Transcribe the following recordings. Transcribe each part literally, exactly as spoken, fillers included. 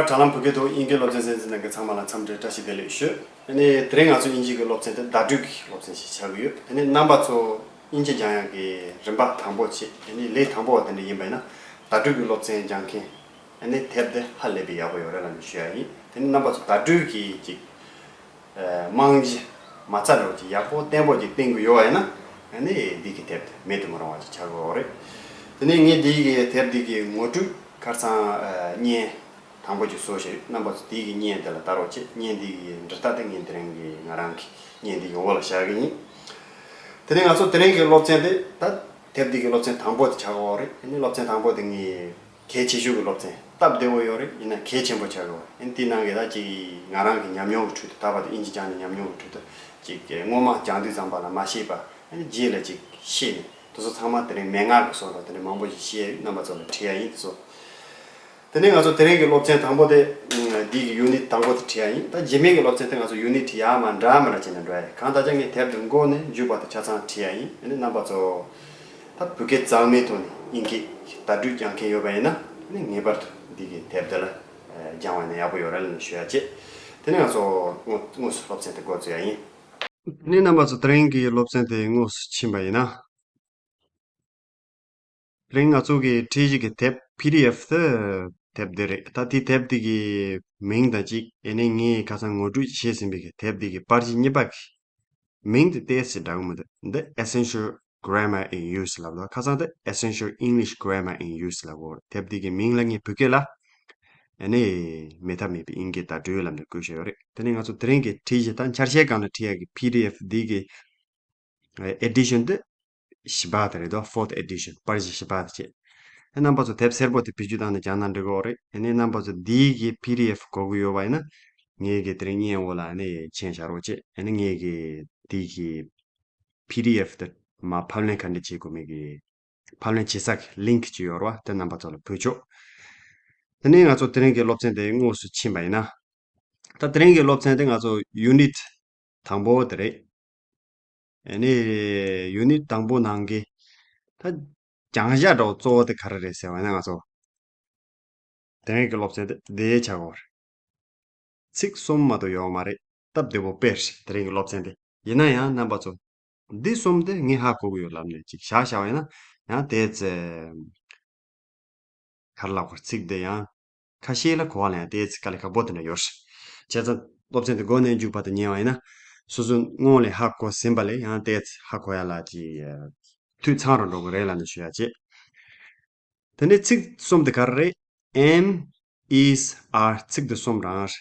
དྲ་ལམ་བོད་སྐད་ཐོག་དབྱིན་སྐད་སློབ་ཚན་གསན་གཟིགས་གནང་མཁན་ཚང་མ་ལ་འཚམས་འདྲི་བཀྲ་ཤིས་བདེ་ལེགས་ཞུ། དེ་ནས་དེ་རིང་ང་ཚོ་དབྱིན་ཇི་གི་སློབ་ཚན་དེ་བརྡ་སྤྲོད་ཀྱི་སློབ་ཚན་ཞིག་ཆགས་ཀྱི་ཡོད། དེ་ནས་རྣམ་པ་ཚོ་དབྱིན་ཇི་སྦྱང་ཡག་གི་རིམ་པ་དང་པོ་བྱས། དེ་ནས་ལེའུ་དང་པོ་བ་དེ་འདྲ་ཡིན་པ་ཡིན་ན། བརྡ་སྤྲོད་ཀྱི་སློབ་ཚན་སྦྱང་མཁན་ཨ་ནི་དེབ་དེ་ཧ་ལས་པའི་ཡག་པོ་ཡོད་རེད་ལབ་ནས་ཞུ་ཡག་ཡིན། དེ་ནས་རྣམ་པ་ཚོ་བརྡ་སྤྲོད་ཀྱི་ཅིག་རྨང་གཞི་མ་རྩ་འདྲ་བོ་ཅིག་ཡག་པོ་བརྟན་པོ་ཅིག་བཏིང་གི་ཡོད་པ་ཡིན་ན། ཨ་ནི་འདི་གི་དེབ་དེ་མེད་དུ་མི་རུང་བ་ཅིག་ཆགས་ཀྱི་ཡོད་རེད། དེ་ནས་ངས་འདི་གི་དེབ་འདི་གི་ངོ་སྤྲོད་ཁ་སང་བརྙན་དང་པོ་ཅིག་བཟོ་བཞག་ཡོད། རྣམ་པ་ཚོ་འདི་གི་བརྙན་དེ་ལ་ལྟ་རོགས་བྱེད། བརྙན་འདི་གི་འབྲི་རྟགས་དེ་ངས་དེ་རིང་གི་ང་རང་གི་བརྙན་འདི་གི་འོག་ལ་བཞག་གི་ཡིན། དེ་ནས་ང་ཚོ་དེ་རིང་གི་སློབ་ཚན་དེ་ད་དེབ་འདི་གི་སློབ་ཚན་དང་པོ་དེ་ཆགས་ཀྱི་ཡོད་རེད། ཨ་ནི་སློབ་ཚན་དང་པོ་དེ་ངས་གལ་ཆེ་ཤོས་ཀྱི་སློབ་ཚན། སྟབས་བདེ་བོ་ཡོད་རེད། ཡིན་ན་གལ་ཆེན་པོ་ཆགས་ཀྱི་ཡོད་རེད། ཨ་ནི་དེའི་ནང་གི་ད་ཅིག་ང་རང་གི་ཉམས་མྱོང་གི་ཁྲོད་དུ། ད་བར་དུ་དབྱིན་ཇི་སྦྱངས་ནས་ཉམས་མྱོང་གི་ཁྲོད་དུ་ཅིག་སྔོན་མ་སྦྱང་དུས་ཙམ་པ་ལ་མ་ཤེས་པ་ཨ་ནི་རྗེས་ལ་ཅིག་ཤེས་ནས། དེ་ཚོ་ཚང་མ་དེ་རིང་མན་ངག་གི་བཟོ་འདྲ་དེ་འདྲ་མང་པོ་ཞིག་བཤད་ཡོད། རྣམ་པ་ཚོ་ལ་ཁྲིད་ཡག་ཡིན། དེ་ཚོ། དེ་ནས་ང་ཚོ་དེ་རིང་གི་སློབ་ཚན་དང་པོ་དེ་འདི་གི་ཡུ་ནིཊ་དང་པོ་དེ་ཁྲིད་ཡག་ཡིན། ད་རྗེས་མའི་གི་སློབ་ཚན་དེ་ང་ཚོ་ཡུ་ནིཊ་ཡར་མར་འདྲ་མི་འདྲ་བྱས་ནས་འགྲོ་ཡག་ཡིན། གང་ལྟར་ཀྱང་ངས་དེབ་དེ་མགོ་ནས་མཇུག་བར་དུ་ཆ་ཚང་ཁྲིད་ཡག་ཡིན། ཨ་ནི་རྣམ་པ་ཚོ་ད་བོད་སྐད་གཙང་མའི་ཐོག་ནས་དབྱིན་སྐད་བརྡ་སྤྲོད་སྦྱང་མཁན་ཡོད་པ་ཡིན་ན། ཨ་ནི་ངེས་པར་དུ་འདི་གི་དེབ་དེ་ལ་སྦྱང་བ་ཡིན་ན་ཡག་པོ་ཡོད་རེད་ལབ་ནས་ཞུ་ཡག་བྱས། དེ་ནས་ང་ཚོ་དངོས་དངོས་སུ་སློབ་ཚན་དེ་འགོ་འཛུགས་ཡག་ཡིན། དེ་ནས་རྣམ་པ་ཚོ་དེ་རིང་གི་སློབ་ཚན་དེ་དངོས་སུ་ཕྱིན་པ་ཡིན་ན། དེ་རིང་ང་ཚོ་གི་ཁྲིད་གཞི་གི་དེབ་པི་ཌི་ཨེཕ་དེ་དེབ་འདི་རེད། ད་དེ་དེབ་འདི་གི་མིང་དང་གཅིག་ཨ་ནི་ངས་ཁ་སང་ངོ་སྤྲོད་བྱས་ཟིན་པའི་གི་དེབ་འདི་གི་པར་གཞི་གཉིས་པ་གི་མིང་དེ་ཏོག་ཙམ་འདྲ་གི་མི་འདུག་འདི་Essential Grammar in Use ལབ་ལ། ཁ་སང་དེ་Essential English Grammar in Use ལབ་གོ། དེབ་འདི་གི་མིང་ལ་ངས་བོད་སྐད་ལ་ཨ་ནི་མེད་ཐབས་མེད་པའི་དབྱིན་སྐད་བརྡ་སྤྲོད་ལབ་ནས་བཀོད་བཞག་ཡོད་རེད། དེ་ནས་ང་ཚོ་དེ་རིང་གི་ཁྲིད་གཞི་ད་འཆར་གཞིའི་སྒང་ལ་ཁྲིད་ཡག་གི་པི་ཌི་ཨེཕ་འདི་གི་ཨེ་ཌི་ཤན་དེ་བཞི་པ་དེ་རེད་དོ། ཕོར་ཐི་ཨེ་ཌི་ཤན། པར་གཞི་བཞི་པ་དེ་བྱས། ཨ་རྣམ་པ་ཚོ་དེབ་སེར་པོ་དེ་བེད་སྤྱོད་བཏང་ནས་སྦྱང་ན་འགྲིག་གི་ཡོད་རེད། ཨ་ནི་རྣམ་པ་ཚོ་འདི་གི་པི་ཌི་ཨེཕ་དགོས་ཀྱི་ཡོད་པ་ཡིན་ན། ངེད་ཀྱི་དེ་རིང་བརྙན་འོག་ལ་ཨ་ནི་མཆན་བཞག་རོགས་བྱེད། ཨ་ནི་ངེད་ཀྱི་འདི་གི་པི་ཌི་ཨེཕ་དེ་མར་ཕབ་ལེན་ག་འདྲ་བྱེད་དགོས་མིན་གྱི་ཕབ་ལེན་བྱེད་ས་གི་ལིང་ཀི་ཅིག་ཡོད་རེད་བ། དེ་རྣམ་པ་ཚོ་ལ་ཕུལ་ཆོག་དེ་ནས་ང་ཚོ་དེ་རིང་གི་སློབ་ཚན་དེ་དངོས་སུ་ཕྱིན་པ་ཡིན་ན། ད་དེ་རིང་གི་སློབ་ཚན་དེ་ང་ཚོ་ཡུ་ནིཊ་དང་པོ་དེ་རེད། ཨ་ནི་ཡུ་ནིཊ་དང་པོ་ནང་གི་ད་རྒྱང་བཞག་འདྲ་བོ་གཙོ་བོ་དེ་ག་རེ་རེད་ཟེར་བ་ན། ང་ཚོ་དེ་རིང་གི་སློབ་ཚན་དེ་འདི་ཆགས་ཡོད་རེད། ཚིག་གསུམ་མ་གཏོགས་ཡོད་མ་རེད། སྟབས་བདེ་པོ་དཔེ་རེད་དེ་རིང་གི་སློབ་ཚན་དེ། ཡིན་ན་ཡང་རྣམ་པ་ཚོ་འདི་གསུམ་དེ་ངས་ཧ་གོ་གི་ཡོད་ལབ་ནས་ཅིག་བཞག་བཞག་པ་ཡིན་ན། ཡང་དེ་ཚེ་ག་རེ་ལབ་དགོས། ཚིག་དེ་ཡང་ཁ་ཤས་ལ་གོ་བ་ལེན་ཡག་དེ་ཚེ་དཀའ་ལས་ཁག་པོ་དེ་འདྲ་ཡོད་རེད། བྱས་ཙང་སློབ་ཚན་དེ་མགོ་ནས་མཇུག་བར་དུ་ཉན་པ་ཡིན་ན། སོ་སོ་སྔོན་ལ་ཧ་གོ་ཟིན་པ་ལས་ཡང་དེ་ཚེ་ཧ་གོ་ཡག་ལ་ཅིག་འཐུས་ཚང་རུ་འགྲོ་གི་རེད་ལབ་ནས་ཞུ་ཡག་བྱས། དེ་ནས་ཚིག་གསུམ་དེ་ག་རེ་རེད། am, is, are ཚིག་དེ་གསུམ་རང་རེད།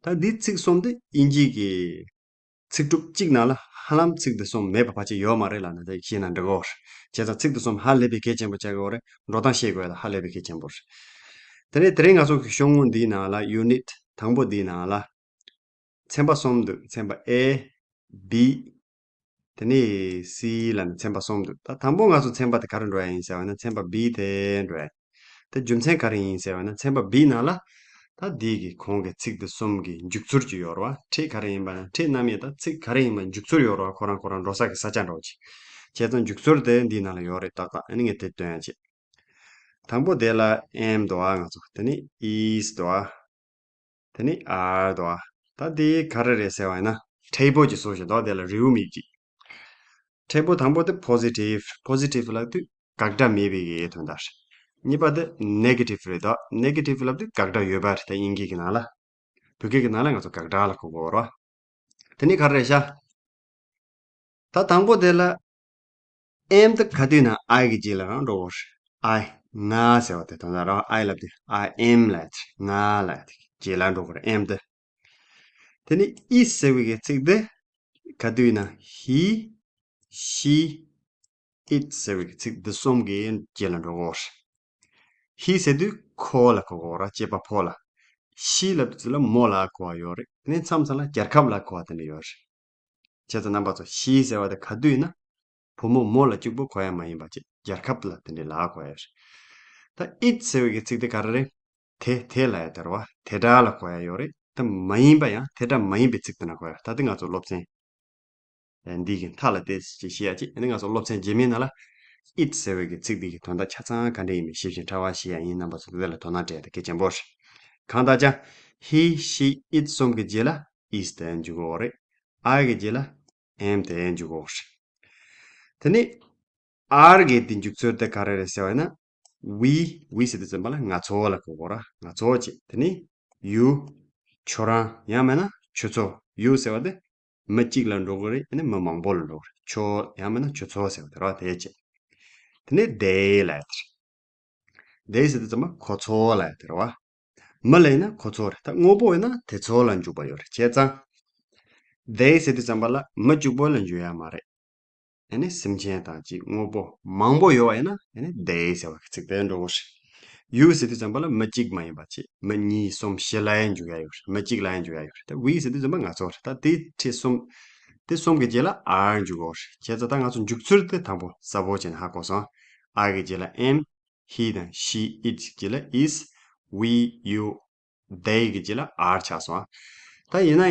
ད་འདི་ཚིག་གསུམ་དེ་དབྱིན་ཇིའི་གི་ཚིག་གྲུབ་གཅིག་ནང་ལ་ཧ་ལམ་ཚིག་དེ་གསུམ་མེད་པ་ཕལ་ཆེར་ཡོད་མ་རེད་ལབ་ནས་དེ་ཤེས་ན་འགྲིག་གོ། བྱས་ཙང་ཚིག་དེ་གསུམ་ཧ་ལས་པའི་གལ་ཆེན་པོ་ཆགས་ཀྱི་ཡོད་རེད། འགྲོ་སྟངས་ཤེས་དགོས་ཡག་ལ་ཧ་ལས་པའི་གལ་ཆེན་པོ་རེད། དེ་ནས་དེ་རིང་ང་ཚོ་གི་ཤོག་ངོས་འདིའི་ནང་ལ་ཡུ་ནིཊ་དང་པོ་འདིའི་ནང་ལ་ཚན་པ་གསུམ་འདུག་ཚན་པ་ཨེ། བི། དེ་ནས་སི་ལབ་ནས་ཚན་པ་གསུམ་འདུག་ད་དང་པོ་ང་ཚོ་ཚན་པ་དེ་ག་རེ་འགྲོ་ཡག་ཡིན་ཟེར་བ་ན། ཚན་པ་བི་དེ་འགྲོ་ཡག་དེ་རྒྱུ་མཚན་ག་རེ་ཡིན་ཟེར་བ་ན། ཚན་པ་བི་ནང་ལ་ད་འདི་གི་གོང་གི་ཚིག་དེ་གསུམ་གི་འཇུག་ཚུལ་ཅིག་ཡོད་རེད་བ། ཁྲིད་ག་རེ་ཡིན་པ་ན། ཁྲིད་རྣམ་དབྱེ་དང་ཚིག་ག་རེ་ཡིན་པ་འཇུག་ཚུལ་ཡོད་རེད་བ། ཁོ་རང་ཁོ་རང་འགྲོ་ས་གི་ས་ཆ་འདྲ་བོ་ཅིག་བྱས་ཙང་འཇུག་ཚུལ་དེ་འདི་ནང་ལ་ཡོད་རེད། ཏག་ཏག་ཨ་ནི་ངས་དེ་སྟོན་ཡག་བྱས། དང་པོ་དེ་ལ་am འདུག་ཨ་ང་ཚོ། དེ་ནས་is འདུག་ཨ། དེ་ནས་are འདུག་ཨ། ད་དེ་ག་རེ་རེད་ཟེར་བ་ཡིན་ན། མཁྲེགས་པོ་ཅིག་བཟོས་བཞག་འདུག་དེ་ལ་རེའུ་མིག་ཅིག་མཁྲེགས་པོ་དང་པོ་དེ་པོ་ཟི་ཊིབ། པོ་ཟི་ཊིབ་ལབ་དུས་དགག་སྒྲ་མེད་པའི་གི་དོན་དག་རེད། གཉིས་པ་དེ་ནེ་གེ་ཊིབ་རེད་དོ། ནེ་གེ་ཊིབ་ལབ་དུས་དགག་སྒྲ་ཡོད་པ་རེད། ད་དབྱིན་སྐད་ཀྱི་ནང་ལ། བོད་སྐད་ཀྱི་ནང་ལ་ང་ཚོ་དགག་སྒྲ་ལ་གོ་དགོས་རེད་བ། དེ་ནས་ག་རེ་རེད་ཤག་ད་དང་པོ་དེ་ལ་am དེ་ག་དུས་ན་I གི་རྗེས་ལ་རང་འགྲོ་གི་རེད། I ང་ཟེར་བ་དེ་དོན་དག་རེད། I ལབ་དུས་I am ལབ་དུས་ང་ལབ་དུས་རྗེས་ལ་འགྲོ་གི་རེད། am དེ། དེ་ནས་is ཟེར་བའི་གི་ཚིག་དེ་ག་དུས་ན་he, she, it ཟེར་བའི་གི་ཚིག་འདི་གསུམ་གི་རྗེས་ལ་འགྲོ་གི་རེད། he ཟེར་དུས་ཁོ་ལ་གོ་གི་རེད། སྐྱེས་པ་ཕོ་ལ། she ལབ་དུས་ལ་མོ་ལ་གོ་བ་ཡོད་རེད། དེ་ནས་མཚམས་མཚམས་ལ་རྒྱལ་ཁབ་ལ་གོ་བ་དེ་འདྲ་ཡོད་རེད། བྱས་ཙང་རྣམ་པ་ཚོ་she ཟེར་བ་དེ་ག་དུས་ཡིན་ན་བུ་མོ་མོ་ལ་གཅིག་པུ་གོ་ཡག་མ་ཡིན་པ་བྱས། རྒྱལ་ཁབ་ལ་དེ་འདྲའི་ལ་གོ་ཡག་རེད། ད་it ཟེར་བའི་གི་ཚིག་དེ་ག་རེ་རེད། དེ་དེ་ལ་ཡ་དེ་རེད་བ། དེ་འདྲ་ལ་གོ་ཡག་ཡོད་རེད། དེ་མ་ཡིན་པ་ཡང་དེ་འདྲ་མ་ཡིན་པའི་ཚིག་དེ་ན་གོ་ཡག་ད་དེ་ང་ཚོ་སློབ་ཚན་འདི་གི་མཐའ་ལ་བལྟས་ཅིག་བཤད་ཡག་ཅིག་ཨ་ནི་ང་ཚོ་སློབ་ཚན་རྗེས་མའི་ནང་ལ་it ཟེར་བའི་གི་ཚིག་འདི་གི་དོན་དག་ཆ་ཚང་ག་འདྲ་ཡིན་མིན་ཞིབ་ཅིང་ཕྲ་བ་བཤད་ཡག་ཡིན། རྣམ་པ་ཚོ་དེ་ལ་དོ་སྣང་སྤྲད་ཡག་དེ་གལ་ཆེན་པོ་རེད། གང་ལྟར་ཀྱང་he, she, it གསུམ་གྱི་རྗེས་ལ་is དེ་འཇུག་གི་ཡོད་རེད། I གི་རྗེས་ལ་am དེ་འཇུག་གི་ཡོད་རེད། དེ་ནས་are གི་དེ་འཇུག་ཚུལ་དེ་ག་རེ་རེད་ཟེར་བ་ཡིན་ན། we, we ཟེར་དུས་ཙམ་པ་ལ་ང་ཚོ་ལ་གོ་དགོས་ར། ང་ཚོ་བྱས། དེ་ནས་you, ཁྱོད་རང་། ཡང་མིན་ན་ཁྱོད་ཚོ། you ཟེར་བ་དེ་མི་གཅིག་ལ་འགྲོ་གི་རེད། ཨ་ནི་མི་མང་པོ་ལ་འགྲོ་གི་རེད། ཁྱོད་ཡང་མིན་ན་ཁྱོད་ཚོ་ཟེར་བ་དེ་ར། དེ་བྱས། དེ་ནས་they ལབ་ཡ་དེ་རེད། they ཟེར་དུས་ཙམ་པ་ཁོ་ཚོ་ལབ་ཡ་དེ་རེད་བ། མི་ལ་ཡིན་ན་ཁོ་ཚོ་རེད། ད་དངོས་པོ་ཡིན་ན་དེ་ཚོ་ལ་འཇུག་པ་ཡོད་རེད། བྱས་ཙང་they ཟེར་དུས་ཙམ་པ་ལ་མི་གཅིག་པོ་ལ་འཇུག་ཡ་མ་རེད། ཨ་ནི་སེམས་ཅན་དང་གཅིག་དངོས་པོ་མང་པོ་ཡོད་པ་ཡིན་ན། ཨ་ནི་they ཟེར་བ་གི་ཚིག་དེ་འགྲོ་གི་རེད། you ཟེར་དུས་ཙམ་པ་ལ་མི་གཅིག་མ་ཡིན་པ་ཅིག་མི་གཉིས་གསུམ་བཞི་ལ་ཡང་འཇུག་ཡ་ཡོད་རེད། མི་གཅིག་ལ་ཡང་འཇུག་ཡ་ཡོད་རེད། ད་we ཟེར་དུས་ཙམ་པ་ང་ཚོ་རེད། ད་དེ་ཁྲི་གསུམ། དེ་གསུམ་གྱི་རྗེས་ལ་are འཇུག་གི་རེད། བྱས་ཙང་ད་ང་ཚོ་འཇུག་ཚུལ་དེ་དང་པོ་གསལ་པོ་བྱས་ནས་ཧ་གོ་སོང་། I གི་རྗེས་ལ་am, he དང་she, it གི་རྗེས་ལ་is, we, you, they གི་རྗེས་ལ་are ཆགས་སོང་། ད་ཡིན་ན་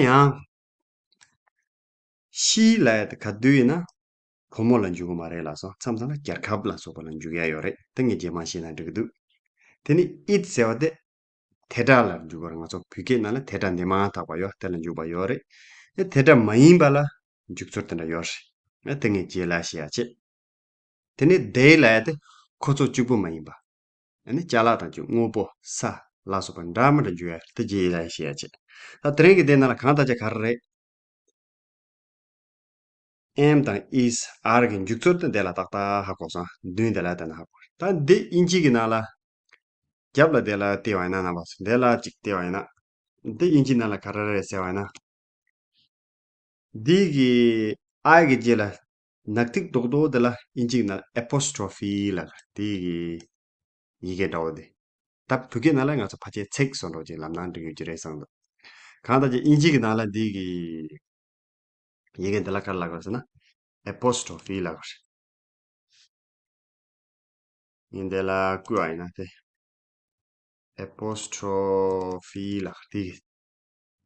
ཡང་she ལབ་ཡ་དེ་ག་དུས་ཡིན་ན་བུ་མོ་ལ་འཇུག་གི་མ་རེད་ལབ་སོང་། མཚམས་མཚམས་ལ་རྒྱལ་ཁབ་ལ་སོགས་པ་ལ་འཇུག་ཡ་ཡོད་རེད། དེ་ངས་རྗེས་མ་བཤད་ན་འགྲིག་གི་འདུག་དེ་ནས་it ཟེར་བ་དེ་དེ་སྒྲ་ལ་འཇུག་པར། ང་ཚོ་བོད་སྐད་ནང་ལ་དེ་སྒྲ་འདས་མ་ཐག་པ་ཡོད། དེ་ལ་འཇུག་པ་ཡོད་རེད། ཨེ་དེ་སྒྲ་མ་ཡིན་པ་ལ་འཇུག་ཚུལ་དེ་འདྲ་ཡོད་རེད། ཨེ་དེ་ངས་རྗེས་ལ་བཤད་ཡ་བྱེད། དེ་ནས་they ལབ་ཡ་དེ་ཁོ་ཚོ་གཅིག་པུ་མ་ཡིན་པ། ཨ་ནི་ཅ་ལག་དང་གཅིག་དངོས་པོ་ས་ལ་སོགས་པ་འདྲ་མི་འདྲ་འཇུག་ཡ་དེ་རྗེས་ལ་བཤད་ཡ་བྱེད། ད་དེ་རིང་གི་དེ་ནང་ལ་གང་ལྟར་ཀྱང་ག་རེ་རེད། am དང་is, are གི་འཇུག་ཚུལ་དེ་འདི་ལ་ཏག་ཏག་ཧ་གོ་སོང་། མདུན་དེ་ལ་བལྟས་ན་ཧ་གོ། ད་འདི་དབྱིན་ཇི་གི་ནང་ལ་རྒྱབ་ལ་དེ་ལ་བལྟས་པ་ཡིན་ན། རྣམ་པ་ཚོ་འདི་ལ་གཅིག་བལྟས་པ་ཡིན་ན། འདི་དབྱིན་ཇི་ནང་ལ་ག་རེ་རེད་ཟེར་བ་ཡིན་ན། འདི་གི་I གི་རྗེས་ལ་ནག་ཐིག་རྡོག་རྡོག་འདི་ལ་དབྱིན་ཇི་ནང་apostrophe ལབ། འདི་གི་ཡི་གེ་འདྲ་བོ་འདི། ད་བོད་སྐད་ནང་ལ་ང་ཚོ་ཕལ་ཆེར་ཚེག་བཟོ་འདྲ་ཅིག་ལབ་ན་འགྲིག་ཡོད་ཀྱི་རེད་བསམ་འདུག་གང་ལྟར་ཀྱང་དབྱིན་ཇི་གི་ནང་ལ་འདི་གི་ཡི་གེ་འདི་ལ་ག་རེ་ལབ་དགོས་ཟེར་ན། apostrophe ལབ་དགོས་རེད། ངས་འདི་ལ་བཀོད་པ་ཡིན་ན་དེ། apostrophe ལབ་དེ་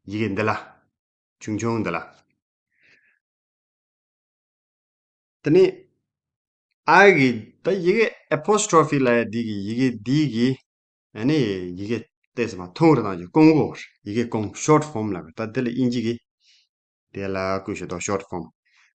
ཡི་གེ་འདི་ལ། ཆུང་ཆུང་འདི་ལ། དེ་ནས་I གི་ད་ཡི་གེ་apostrophe ལབ་ཡ་འདི་གི་ཡི་གེ་འདི་གི། ཨ་ནི་ཡི་གེ་ཏོག་ཙམ་མ་ཐུང་རུ་བཏང་རྒྱུ། སྐུང་བོ། ཡི་གེ་སྐུང་། short form ལབ་ཡ། ད་འདི་ལ་དབྱིན་ཇི་གི་དེ་ལ་བཀོད་ཤོག་དོ། short form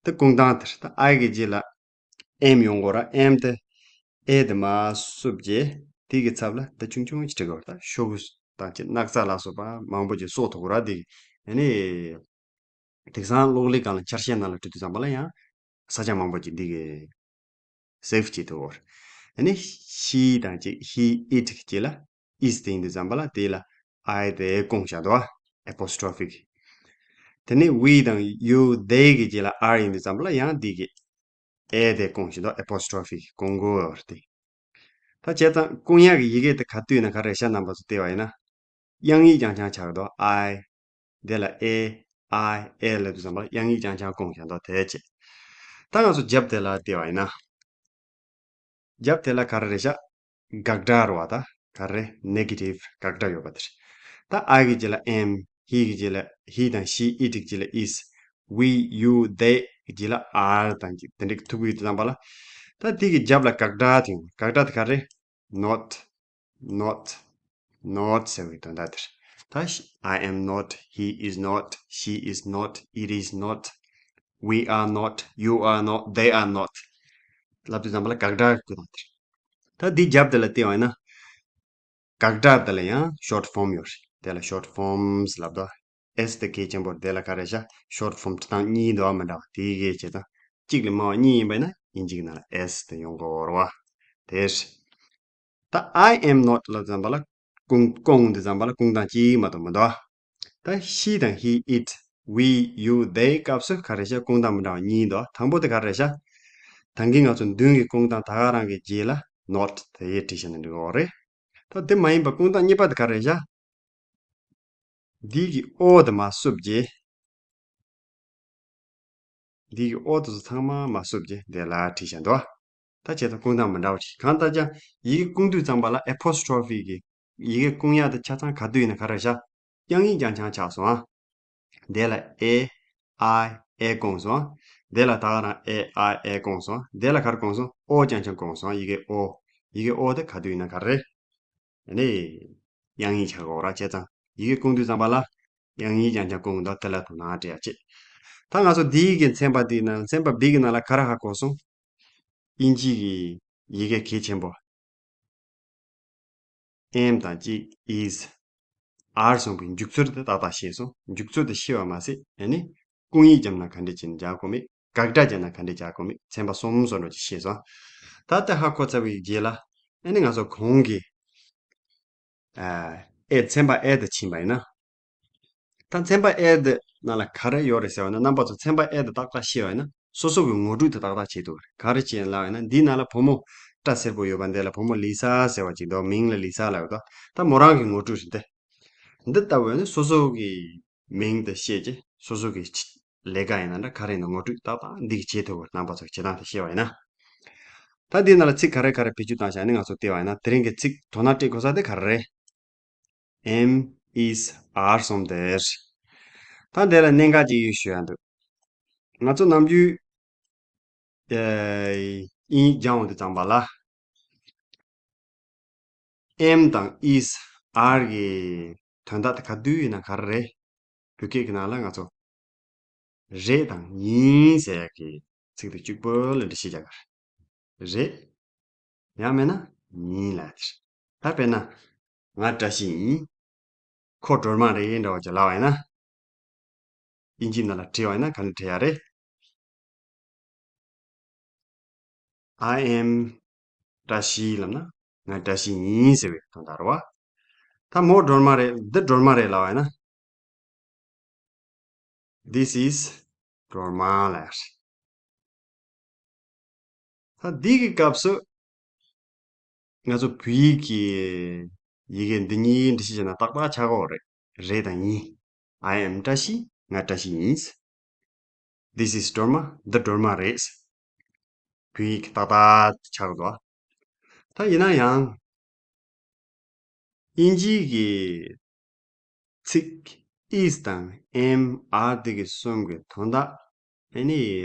དེ་སྐུང་སྟངས་དེ་རེད། ད་I གི་རྗེས་ལ་am ཡོང་དགོས་ར། am དེ་A དེ་མར་བསུབས་རྗེས་དེ་གི་ཚབ་ལ་འདི་ཆུང་ཆུང་ཅིག་བྲིས་དགོས་ར། ད་ཤོག་བུ་དང་ཅིག་སྣག་ཚ་ལ་སོགས་པ་མང་པོ་ཅིག་གསོག་ཐུབ་དགོས་ར། དེ་གི་ཨ་ནི་དེང་སང་གློག་ཀླད་སྒང་ལ་འཆར་ཤེལ་ནང་ལ་བྲིས་དུས་ཙམ་པ་ལ་ཡང་ས་ཆ་མང་པོ་ཅིག་འདི་གི་save བྱེད་ཐུབ་ཡོད་རེད། ཨ་ནི་she དང་གཅིག he, it གི་རྗེས་ལ་is དེ་ཡིན་དུས་ཙམ་པ་ལ་དེ་ལ་I དེ་སྐུང་བཞག་འདུག apostrophe གི། དེ་ནས་we དང་you, they གི་རྗེས་ལ་are ཡིན་དུས་ཙམ་པ་ལ་ཡང་འདི་གི་A དེ་སྐུང་བཞག་འདུག apostrophe གི་སྐུང་དགོས་ཡོད་རེད་དེ། ད་བྱས་ཙང་སྐུང་ཡག་གི་ཡི་གེ་དེ་ག་དུས་ཡིན་ན་ག་རེ་རེད་ཤག་རྣམ་པ་ཚོ་བལྟས་པ་ཡིན་ན། དབྱངས་ཡིག་རྐྱང་རྐྱང་ཆགས་འདུག I དེ་ལ་A, I, A ལབ་དུས་ཙམ་པ་ལ་དབྱངས་ཡིག་རྐྱང་རྐྱང་སྐུང་བཞག་འདུག་དེ་བྱས། ད་ང་ཚོ་རྒྱབ་དེ་ལ་བལྟས་པ་ཡིན་ན། རྒྱབ་དེ་ལ་ག་རེ་རེད་ཤག་དགག་སྒྲ་རེད་བ། ད་ག་རེ་negative དགག་སྒྲ་ཡོད་པ་དེ་རེད། ད་I གི་རྗེས་ལ་am, he གི་རྗེས་ལ་he དང་she, it གི་རྗེས་ལ་is, we, you, they གི་རྗེས་ལ་are དང་གཅིག་དེ་འདྲ་ཐུག་གི་ཡོད་དུས་ཙམ་པ་ལ། ད་དེ་གི་རྒྱབ་ལ་དགག་སྒྲ་དེ་ཡོང་། དགག་སྒྲ་དེ་ག་རེ། not, not, not ཟེར་བའི་དོན་དག་དེ་རེད། ད་I am not, he is not, she is not, it is not, we are not, you are not, they are not ལབ་དུས་ཙམ་པ་ལ་དགག་སྒྲ་བཀོད་སྟངས་དེ་རེད། ད་འདི་རྒྱབ་དེ་ལ་བལྟས་པ་ཡིན་ན། དགག་སྒྲ་དེ་ལ་ཡང་short form ཡོད་རེད། དེ་ལ་short forms ལབ་དོ། S དེ་གལ་ཆེན་པོ་རེད། དེ་ལ་ག་རེ་བྱ། short form འབྲི་སྟངས་གཉིས་འདུག་བ། མི་འདྲ་བ་དེ་གལ་ཆེ་དང་། གཅིག་ལས་མང་བ་གཉིས་ཡིན་པ་ཡིན་ན་དབྱིན་ཇི་གི་ནང་ལ་S དེ་ཡོང་གི་ཡོད་རེད་བ། དེ་རེད། ད་I am not ལབ་ཙམ་པ་ལ་སྐུང་སྐུང་དུས་ཙམ་པ་ལ་སྐུང་སྟངས་གཅིག་མ་གཏོགས་མི་འདུག་བ། ད་she དང་he, it, we, you, they སྐབས་སུ་ག་རེ་བྱ། སྐུང་སྟངས་མི་འདྲ་བ་གཉིས་འདུག་བ། དང་པོ་དེ་ག་རེ་བྱ། ད་གིན་ང་ཚོ་མདུན་གྱི་སྐུང་སྟངས་ད་ག་རང་གི་རྗེས་ལ་not དེ་བྲིས་བཞག་ན་འགྲིག་གི་ཡོད་རེད། ད་དེ་མ་ཡིན་པ་སྐུང་སྟངས་གཉིས་པ་དེ་ག་རེ་བྱ། འདི་གི་O དེ་མར་བསུབས་རྗེས། འདི་གི་O དེ་ཚོ་ཚང་མ་མར་བསུབས་རྗེས་དེ་ལ་བྲིས་བཞག་འདུག་བ། ད་བྱས་ཙང་སྐུང་སྟངས་མི་འདྲ་བ་བྲིས། གང་ལྟར་ཀྱང་ཡི་གེ་སྐུང་དུས་ཙམ་པ་ལ་apostrophe གི་ཡི་གེ་སྐུང་ཡག་དེ་ཆ་ཚང་ག་དུས་ཡིན་ན་ག་རེ་བྱ། དབྱངས་ཡིག་རྐྱང་རྐྱང་ཆགས་སོང་ཨ། དེ་ལ་A, I, A སྐུང་སོང་ཨ། དེ་ལ་ད་ག་རང་A, I, A སྐུང་སོང་ཨ། དེ་ལ་ག་རེ་སྐུང་སོང་། O རྐྱང་རྐྱང་སྐུང་སོང་ཨ། ཡི་གེ་O། ཡི་གེ O དེ་ག་དུས་ཡིན་ན་ག་རེ། ཨ་ནི། དབྱངས་ཡིག་ཆགས་ཀྱི་ཡོད་རེད། བྱས་ཙང་ཡི་གེ་སྐུང་དུས་ཙམ་པ་ལ་དབྱངས་ཡིག་རྐྱང་རྐྱང་སྐུང་གི་འདུག་དེ་ལ་དོ་སྣང་སྤྲད་ཡ་བྱེད། ད་ང་ཚོ་འདིའི་གི་ཚན་པ་འདིའི་ནང་ཚན་པ་B གི་ནང་ལ་ག་རེ་ཧ་གོ་སོང་། དབྱིན་ཇི་གི་ཡི་གེ་གལ་ཆེན་པོ། am དང་གཅིག is are གསུམ་གྱི་འཇུག་ཚུལ་དེ་ཏག་ཏག་ཤེས་སོང་། འཇུག་ཚུལ་དེ་ཤེས་པ་མ་ཟད་ཨ་ནི་སྐུང་ཡིག་བརྒྱབ་ན་ག་འདྲས་བྱས་ནས་རྒྱག་དགོས་མེད། དགག་སྒྲ་བརྒྱབ་ན་ག་འདྲས་རྒྱག་དགོས་མེད། ཚན་པ་གསུམ་བཟོ་འདྲ་ཅིག་ཤེས་སོང་། ད་ལྟ་ཧ་གོ་ཚར་བའི་རྗེས་ལ་ཨ་ནི་ང་ཚོ་གོང་གི་ཨ་ཨེ་ཚན་པ་ཨེ་དེ་ཕྱིན་པ་ཡིན་ན། ད་ཚན་པ་ཨེ་འདི་ནང་ལ་ག་རེ་ཡོད་རེད་ཟེར་བ་ན། རྣམ་པ་ཚོ་ཚན་པ་ཨེ་འདི་ཏག་ཏག་ཤེས་པ་ཡིན་ན་སོ་སོ་གི་ངོ་སྤྲོད་དེ་ཏག་ཏག་བྱེད་ཐུབ་རེད། ག་རེ་བྱས་ལབ་ཡིན་ན། འདིའི་ནང་ལ་བུ་མོ་སྐྲ་སེར་པོ་ཡོད་པ་འདི་ལ་བུ་མོ་ལི་ས་ཟེར་བ་ཅིག་འདུག་མིང་ལ་ལི་ས་ལབ་ཡོད་དོ། ད་མོ་རང་གི་ངོ་སྤྲོད་རེད་དེ། འདི་ལྟ་བུ་ནི་སོ་སོ་གི་མིང་དེ་བཤད་ཀྱི་སོ་སོ་གི་ལས་ཀ་ཡིན་ན་འདྲ་ག་རེ་ཡིན་ན་ངོ་སྤྲོད་ཏག་ཏག་འདི་གི་བྱེད་ཐུབ་པར་རྣམ་པ་ཚོ་བྱེད་སྟངས་དེ་ཤེས་པ་ཡིན་ན། ད་འདིའི་ནང་ལ་ཚིག་ག་རེ་ག་རེ་བེད་སྤྱོད་བཏང་བཞག་ནི་ང་ཚོ་བལྟས་པ་ཡིན་ན། དེ་རིང་གི་ཚིག་དོ་སྣང་སྤྲད་དགོས་ས་དེ་ག་རེ་རེད། am is are གསུམ་དེ་རེད། ད་འདི་ལ་གནད་འགག་ཅིག་ཡོད་ཞུ་ཡ་འདུག་ང་ཚོ་ནམ་རྒྱུན་ཨེ་དབྱིན་ཡིག་སྦྱང་འོང་དུས་ཙམ་པ་ལ་am དང་is are གི་དོན་དག་དེ་ག་དུས་ཡིན་ན་ག་རེ་རེད། བོད་སྐད་ཀྱི་ནང་ལ་ང་ཚོ་རེད་དང་ཡིན་ཟེར་ཡག་གི་ཚིག་དེ་གཅིག་པོ་ལ་འགྲེལ་བཤད་རྒྱག་གི་རེད། རེད། ཡང་མིན་ན་ཡིན་ལབ་དེ་རེད། ད་དཔེར་ན། ང་བཀྲ་ཤིས་ཡིན། ཁོ་སྒྲོལ་མ་རེད་འདྲ་བ་ཅིག་ལབ་པ་ཡིན་ན། དབྱིན་ཇིའི་ནང་ལ་བྲིས་པ་ཡིན་ན་ག་འདྲ་བྲིས་ཡ་རེད། I am བཀྲ་ཤིས་ལབ་ན་ང་བཀྲ་ཤིས་ཡིན་ཟེར་བའི་དོན་དག་རེད་བ། ད་མོ་སྒྲོལ་མ་རེད། འདི་སྒྲོལ་མ་རེད་ལབ་པ་ཡིན་ན། This is སྒྲོལ་མ་ལབ་ཡ་རེད། ད་འདི་གི་སྐབས་སུ་ང་ཚོ་བོད་ཡིག་གི་ཡི་གེ་འདི་གཉིས་འབྲི་ཤེས་བྱས་ན་རྟག་པར་ཆགས་ཀྱི་ཡོད་རེད། རེད་དང་ཡིན། I am བཀྲ་ཤིས། ང་བཀྲ་ཤིས་ཡིན། This is སྒྲོལ་མ། འདི་སྒྲོལ་མ་རེད། བོད་ཡིག་གི་ཏག་ཏག་ཆགས་འདུག་ད་ཡིན་ན་ཡང་དབྱིན་ཇིའི་གི་ཚིག is དང་am are འདི་གི་གསུམ་གི་དོན་དག་ཨ་ནི་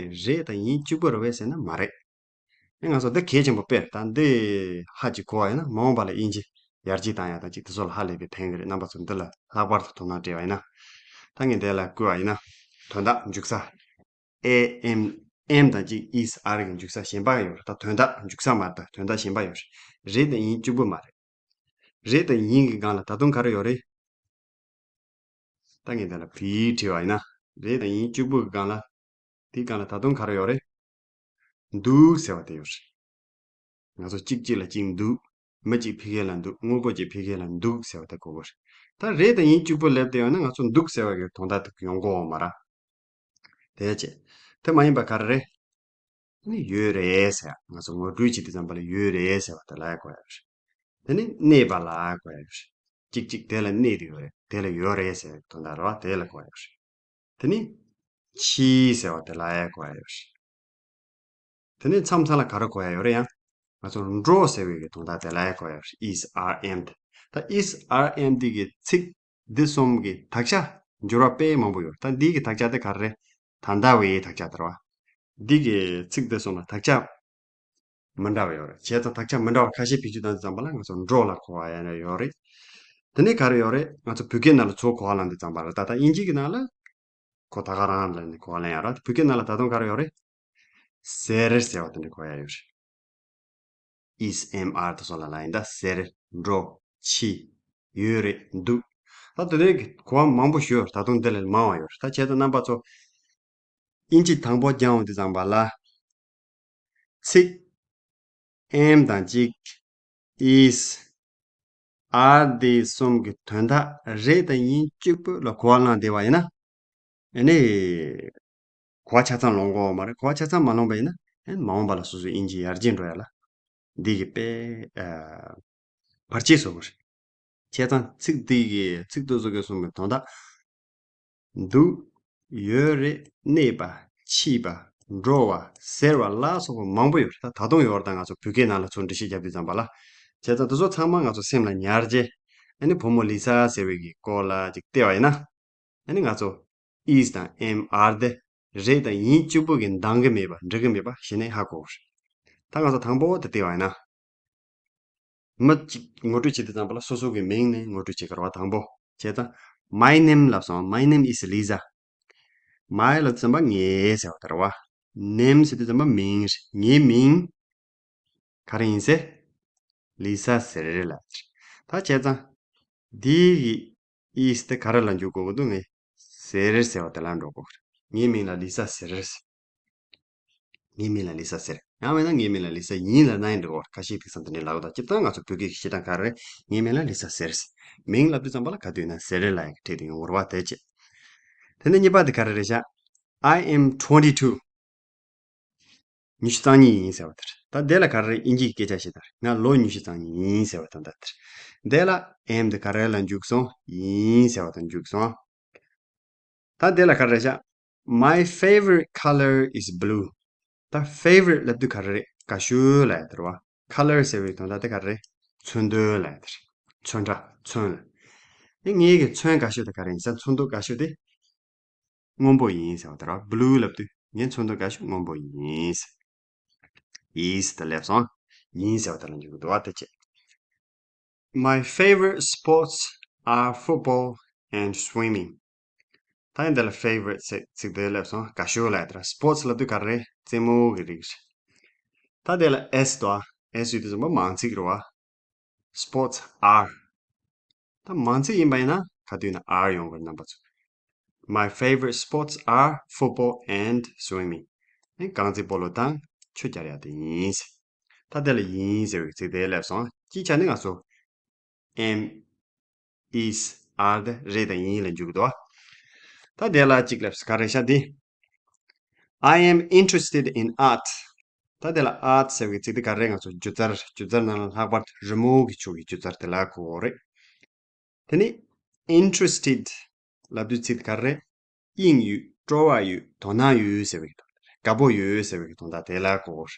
རེད་དང་ཡིན་གཅིག་པ་རེད་པས་ཟེར་ན་མ་རེད། ཨ་ང་ཚོ་འདི་གལ་ཆེན་པོ་དཔེར་ད་འདི་ཧ་ཅིག་གོ་བ་ཡིན་ན་མ་འོངས་པ་ལ་དབྱིན་ཇི་ཡར་རྒྱས་བཏང་ཡག་དང་ཅིག་དེ་ཚོ་ལ་ཧ་ལས་པའི་ཕན་གི་རེད། རྣམ་པ་ཚོ་འདི་ལ་ལྷག་པར་དུ་དོ་སྣང་སྤྲད་པ་ཡིན་ན། ད་ངས་འདི་ལ་བཀོད་པ་ཡིན་ན། དོན་དག་འཇུག་ས། am am དང་གཅིག is are གི་འཇུག་ས་གཞན་པ་ཡོད་རེད། ད་དོན་དག་འཇུག་ས་མ་རེད། ད་དོན་དག་གཞན་པ་ཡོད་རེད། རེད་དང་ཡིན་གཅིག་པུ་མ་རེད། རེད་དང་ཡིན་གྱི་སྒང་ལ་ད་དུང་ག་རེ་ཡོད་རེད། ད་ངས་འདི་ལ་བོད་ཡིག་བྲིས་པ་ཡིན་ན། རེད་དང་ཡིན་གཅིག་པུ་གི་སྒང་ལ། དེའི་སྒང་ལ་ད་དུང་ག་རེ་ཡོད་རེད། འདུག་ཟེར་བ་དེ་ཡོད་རེད། ང་ཚོ་གཅིག་གཅིག་ལ་གཅིག་འདུག་མི་གཅིག་ཕ་གི་ལ་འདུག་དངོས་པོ་གཅིག་ཕ་གི་ལ་འདུག་ཟེར་བ་དེ་གོ་དགོས་རེད། ད་རེད་དང་ཡིན་གཅིག་པུ་སླེབས་བསྡད་ཡོད་ན་ང་ཚོ་འདུག་ཟེར་བ་གི་དོན་དག་དེ་ཡོང་གི་ཡོད་མ་རེད། དེ་བྱས། དེ་མ་ཡིན་པ་ག་རེ་རེད། ནི་ཡོད་རེད་ཟེར་ཡ། ང་ཚོ་ངོ་སྤྲོད་བྱེད་དུས་ཙམ་པ་ལ་ཡོད་རེད་ཟེར་བ་དེ་ལ་ཡ་གོ་ཡ་རེད། དེ་ནི་གནས་པ་ལ་གོ་ཡ་རེད། གཅིག་གཅིག་དེ་ལ་གནས་དེ་ཡོད་རེད། དེ་ལ་ཡོད་རེད་ཟེར་བའི་དོན་དག་རེད་བ། དེ་ལ་གོ་ཡ་རེད། དེ་ནི་ཕྱིས་ཟེར་བ་དེ་ལ་ཡ་གོ་ཡ་ཡོད་རེད། དེ་ནི་མཚམས་མཚམས་ལ་ག་རེ་གོ་ཡ་ཡོད་རེད་ཡང་། ང་ཚོ་འགྲོ་ཟེར་བའི་གི་དོན་དག་དེ་ལ་ཡ་གོ་ཡ་ཡོད་རེད། is are am དེ། ད་is are am འདི་གི་ཚིག་འདི་གསུམ་གྱི་དག་ཆ་འགྱུར་བ་དཔེ་མང་པོ་ཡོད། ད་འདི་གི་དག་ཆ་དེ་ག་རེ་རེད། ད་ལྟ་བའི་དག་ཆ་དེ་རེད་བ། འདི་གི་ཚིག་འདི་གསུམ་ལ་དག་ཆ་མི་འདྲ་བ་ཡོད་རེད། བྱས་ཙང་དག་ཆ་མི་འདྲ་བ་ཁ་ཤས་བེད་སྤྱོད་བཏང་དུས་ཙམ་པ་ལ་ང་ཚོ་འགྲོ་ལ་གོ་བ་ཡང་ཡོད་རེད། དེ་ནས་ག་རེ་ཡོད་རེད། ང་ཚོ་བོད་སྐད་ནང་ལ་ཚུར་གོ་བ་བླངས་དུས་ཙམ་པ་ལ། ད་ལྟ་དབྱིན་ཇི་གི་ནང་ལ་ཁོ་ད་ག་རང་ལ་ནི་གོ་བ་ལེན་ཡ་ར། བོད་སྐད་ནང་ལ་ད་དུང་ག་རེ་ཡོད་རེད། ཟེར་ཟེར་བ་དེ་འདྲ་གོ་ཡ་ཡོད་རེད། is am are དེ་ཚོ་ལ་ལ་ཡིན་ད། ཟེར། འགྲོ། ཕྱིས། ཡོད་རེད། འདུག་ད་དེ་འདྲའི་གོ་བ་མང་པོ་ཞིག་ཡོད་རེད། ད་དུང་འདི་ལས་མང་བ་ཡོད་རེད། ད་བྱས་ཙང་རྣམ་པ་ཚོ་དབྱིན་ཇི་དང་པོ་སྦྱང་འོང་དུས་ཙམ་པ་ལ། ཚིག am དང་གཅིག is are འདི་གསུམ་གྱི་དོན་དག་རེད་དང་ཡིན་གཅིག་པུ་ལ་གོ་བ་བླངས་བསྡད་པ་ཡིན་ན། ཨ་ནི། གོ་བ་ཆ་ཚང་ལོངས་གོ་བ་མ་རེད། གོ་བ་ཆ་ཚང་མ་ལོངས་པ་ཡིན་ན། ཨ་ནི་མ་འོངས་པ་ལ་སོ་སོའི་དབྱིན་ཇི་ཡར་རྒྱས་འགྲོ་ཡ་ལ། འདི་གི་དཔེ། ཨ། བར་ཆད་བཟོ་གི་རེད། བྱས་ཙང་ཚིག་འདི་གི་ཚིག་དེ་ཚོ་གི་གསུམ་གྱི་དོན་དག་འདུག་ཡོད་རེད། གནས་པ། ཕྱིས་པ། འགྲོ་བ། ཟེར་བ་ལ་སོགས་པ་མང་པོ་ཡོད་རེད། ད་ད་དུང་ཡོད་རེད། ད་ང་ཚོ་བོད་སྐད་ནང་ལ་ཚུར་འགྲེལ་བཤད་རྒྱབ་དུས་ཙམ་པ་ལ། བྱས་ཙང་དེ་ཚོ་ཚང་མ་ང་ཚོ་སེམས་ལ་ཉར་རྗེས། ཨ་ནི་བུ་མོ་ལི་ས་ཟེར་བའི་གི་སྐོར་ལ་ཅིག་བལྟས་པ་ཡིན་ན། ཨ་ནི་ང་ཚོ་is དང་am are དེ་རེད་དང་ཡིན་གཅིག་པུ་གི་འདང་གི་མེད་པ། འགྲིག་གི་མེད་པ་གཞི་ནས་ཧ་གོ་གི་རེད། ད་ང་ཚོ་དང་པོ་དེ་བལྟས་པ་ཡིན་ན། མི་གཅིག་ངོ་སྤྲོད་བྱེད་དུས་ཙམ་པ་ལ་སོ་སོ་གི་མིང་ནས་ངོ་སྤྲོད་བྱེད་ཀྱི་རེད་བ། དང་པོ་བྱས་ཙང་my name ལབ་སོང་། My name is Lisa. My ལབ་དུས་ཙམ་པ་ངའི་ཟེར་བ་དེ་རེད་བ། Name ཟེར་དུས་ཙམ་པ་མིང་རེད། ངའི་མིང་ག་རེ་ཡིན་ཟེར། Lisa ཟེར་ལབ་ཟེར། ད་བྱས་ཙང་འདི་གི་is དེ་ག་རེ་ལ་འཇུག་དགོས་ཀྱི་འདུག་ངས་ཟེར་ཟེར་བ་དེ་ལ་འགྲོ་དགོས་ཀྱི་རེད། ངའི་མིང་ལ་Lisa ཟེར། ངའི་མིང་ལ་Lisa ཟེར། ཡང་མིན་ན་ངའི་མིང་ལ་Lisa ཡིན་ལབ་ན་ཡང་འགྲིག་གི་རེད། ཁ་ཤས་དེང་སང་དེ་འདྲའི་ལབ་ཀྱི་འདུག་སྤྱིར་བཏང་ང་ཚོ་བོད་སྐད་ཀྱི་བཤད་སྟངས་ག་རེ་རེད། ངའི་མིང་ལ་Lisa ཟེར། མིང་ལབ་དུས་ཙམ་པ་ལ་ག་དུས་ཡིན་ན་ཟེར་ལབ་ཡག་གི་ཕྲད་དེ་ཡོང་གི་རེད་བ། དེ་བྱས། དེ་ནས་གཉིས་པ་དེ་ག་རེ་རེད་ཤག I am twenty-two. ཉི་ཤུ་རྩ་གཉིས་ཡིན་ཟེར་བ་དེ་རེད། ད་དེ་ལ་ག་རེ་རེད། དབྱིན་ཇིའི་སྐད་ཆ་བཤད་ད་རེད། ང་ལོ་ཉི་ཤུ་རྩ་གཉིས་ཡིན་ཟེར་བ་དང་ད་དེ་རེད། དེ་ལ་am དེ་ག་རེ་ལ་འཇུག་སོང་། ཡིན་ཟེར་བ་དང་འཇུག་སོང་། ད་དེ་ལ་ག་རེ་རེད་ཤག My favorite color is blue. ད་favorite ལབ་དུས་ག་རེ་རེད། དགའ་ཤོས་ལབ་ཡག་དེ་རེད་བ། Color ཟེར་བའི་དོན་དག་དེ་ག་རེ་རེད། ཚོན་མདོག་ལབ་ཡག་དེ་རེད། ཚོན་ཁྲ། ཚོན་ལ། ཨེ་ངའི་གི་ཚོན་དགའ་ཤོས་དེ་ག་རེ་ཡིན་ཟེར། ཚོན་མདོག་དགའ་ཤོས་དེ་སྔོན་པོ་ཡིན་ཟེར་བ་དེ་རེད་བ། Blue ལབ་དུས་ངའི་ཚོན་མདོག་དགའ་ཤོས་སྔོན་པོ་ཡིན་ཟེར། Is དེ་སླེབས་སོང་། ཡིན་ཟེར་བ་དེ་ལ་འཇུག་གི་འདུག་བ། དེ་བྱས། My favorite sports are football and swimming. ད་ཡིན་དེ་ལ་favorite ཟེར་ཚིག་དེ་སླེབས་སོང་། དགའ་ཤོས་ལབ་ཡག་དེ་རེད། Sports ལབ་དུས་ག་རེ་རེད། རྩེད་མོ་གི་རིགས་རེད། ད་དེ་ལ་S འདུག་ཨ། S ཡོད་དུས་ཙམ་པ་མང་ཚིག་རེད་བ། Sports are. ད་མང་ཚིག་ཡིན་པ་ཡིན་ན་ག་དུས་ན་are ཡོང་གི་རེད། རྣམ་པ་ཚོ། My favorite sports are football and swimming. ཨེ་རྐང་རྩེད་སྤོ་ལོ་དང་ཆུ་རྐྱལ་རྒྱག་དེ་ཡིན། ད་དེ་ལ་ཡིན་ཟེར་བའི་ཚིག་དེ་སླེབས་སོང་། སྤྱིའི་ཆ་ནས་ང་ཚོ་am, is, are དེ་རེད་དང་ཡིན་ལ་འཇུག་གི་འདུག་བ། ད་དེ་ལ་གཅིག་སླེབས་སོང་། ག་རེ་ཤག་འདི། I am interested in art. ད་དེ་ལ་art ཟེར་བའི་ཚིག་དེ་ག་རེ་རེད། ང་ཚོ་སྒྱུ་རྩལ། སྒྱུ་རྩལ་ནང་ལ་ལྷག་པར་རི་མོ་གི་ཕྱོགས་ཀྱི་སྒྱུ་རྩལ་དེ་ལ་གོ་གི་རེད། དེ་ནས་interested ལབ་དུས་ཚིག་དེ་ག་རེ་རེད། དབྱིངས་ཡོད། སྤྲོ་བ་ཡོད། དོ་སྣང་ཡོད་ཟེར་བའི་དོན་དག་རེད། དགའ་པོ་ཡོད་ཟེར་བའི་དོན་དག་དེ་ལ་གོ་གི་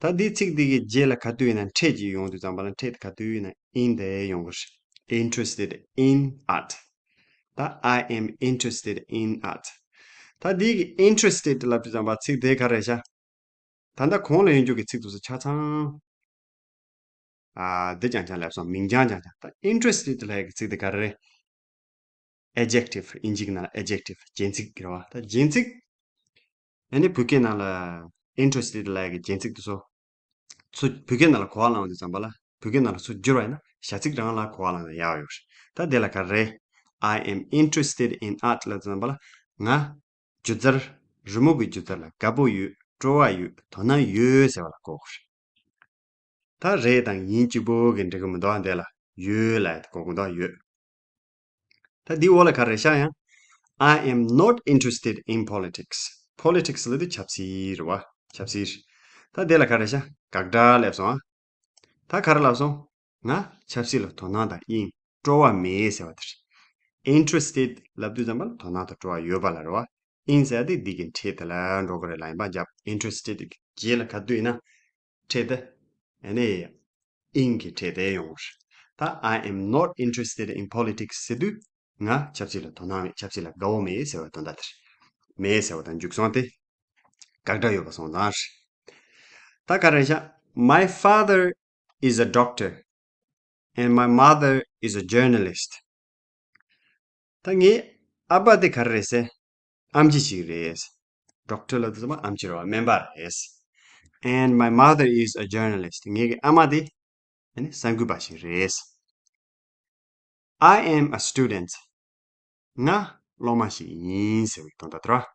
རེད། ད་འདིའི་ཚིག་འདི་གི་རྗེས་ལ་ག་དུས་ཡིན་ན་ཕྲད་ཅིག་ཡོང་དུས་ཙམ་པ་ལ་ཕྲད་དེ་ག་དུས་ཡིན་ན་in དེ་ཡོང་གི་རེད། Interested in art. ད་I am interested in art. ད་འདི་གི་interested ལབ་དུས་ཙམ་པ་ཚིག་དེ་ག་རེ་རེད་ཤག་ད་ལྟ་གོང་ལ་ཡོང་རྒྱུ་གི་ཚིག་དེ་ཚོ་ཆ་ཚང་། ཨ། འདི་རྐྱང་རྐྱང་སླེབས་སོང་། མིང་རྐྱང་རྐྱང་རྐྱང་། ད་interested ལབ་ཡག་གི་ཚིག་དེ་ག་རེ་རེད། Adjective ཨིན་ཇི་གི་ནང་ལ་adjective རྒྱན་ཚིག་རེད་བ། ད་རྒྱན་ཚིག་ཨ་ནི་བོད་སྐད་ནང་ལ་interested ལབ་ཡག་གི་རྒྱན་ཚིག་དེ་ཚོ་ཚུར་བོད་སྐད་ནང་ལ་གོ་བ་བླངས་དུས་ཙམ་པ་ལ། བོད་སྐད་ནང་ལ་ཚུར་བསྒྱུར་བ་ཡིན་ན་བྱ་ཚིག་རང་ལ་གོ་བ་བླངས་ན་ཡག་ཡོད་རེད། ད་དེ་ལ་ག་རེ། I am interested in art ལབ་དུས་ཙམ་པ་ལ། ང་སྒྱུ་རྩལ། རི་མོ་གི་སྒྱུ་རྩལ་ལ་དགའ་པོ་ཡོད། སྤྲོ་བ་ཡོད། དོ་སྣང་ཡོད་ཟེར་བ་ལ་གོ་དགོས་རེད། ད་རེད་དང་ཡིན་གཅིག་པོ་གིས་འགྲིག་གི་མི་འདུག་ཨ། འདི་ལ་ཡོད་ལབ་ཡག་དེ་གོ་དགོས་འདུག་ཨ། ཡོད། ད་འདི་འོག་ལ་ག་རེ་ཤག་ཡང་། I am not interested in politics. Politics ལབ་དུས་ཆབ་སྲིད་རེད་བ། ཆབ་སྲིད་རེད། ད་འདི་ལ་ག་རེ་ཤག་དགག་སྒྲ་སླེབས་སོང་ཨ། ད་ག་རེ་ལབ་སོང་། ང་ཆབ་སྲིད་ལ་དོ་སྣང་དང་དབྱིངས་སྤྲོ་བ་མེད་ཟེར་བ་དེ་རེད། Interested ལབ་དུས་ཙམ་པ་ལ་དོ་སྣང་དང་སྤྲོ་བ་ཡོད་པ་ལ་རེད་བ། In ཟེར་དེ་འདི་གི་ཕྲད་དེ་ལ་འགྲོ་གི་རེད་ལ། ཡིན་པ་འཇགས། Interested གི་རྗེས་ལ་ག་དུས་ཡིན་ན་ཕྲད་དེ། ཨ་ནི་in གི་ཕྲད་དེ་ཡོང་གི་རེད། ད་I am not interested in politics ཟེར་དུས་ང་ཆབ་སྲིད་ལ་དོ་སྣང་མེད། ཆབ་སྲིད་ལ་དགའ་བོ་མེད་ཟེར་བའི་དོན་དག་དེ་རེད། མེད་ཟེར་བ་དང་འཇུག་སོང་སྟེ། དགག་སྒྲ་ཡོད་པ་སོང་ཙང་རེད། ད་ག་རེ་ཤག My father is a doctor and my mother is a journalist. ད་ངའི་ཨ་ཕ་དེ་ག་རེ་རེད་ཟེར། ཨེམ་ཆི་ཞིག་རེད། ཌོག་ཊར་ལབ་དུས་ཙམ་པ་ཨེམ་ཆི་རེད་བ། སྨན་པ་རེད། And my mother is a journalist. ངའི་གི་ཨ་མ་དེ་ཨ་ནི་གསར་འགོད་པ་ཞིག་རེད། I am a student. ང་སློབ་མ་ཞིག་ཡིན་ཟེར་བའི་དོན་དག་དེ་རེད།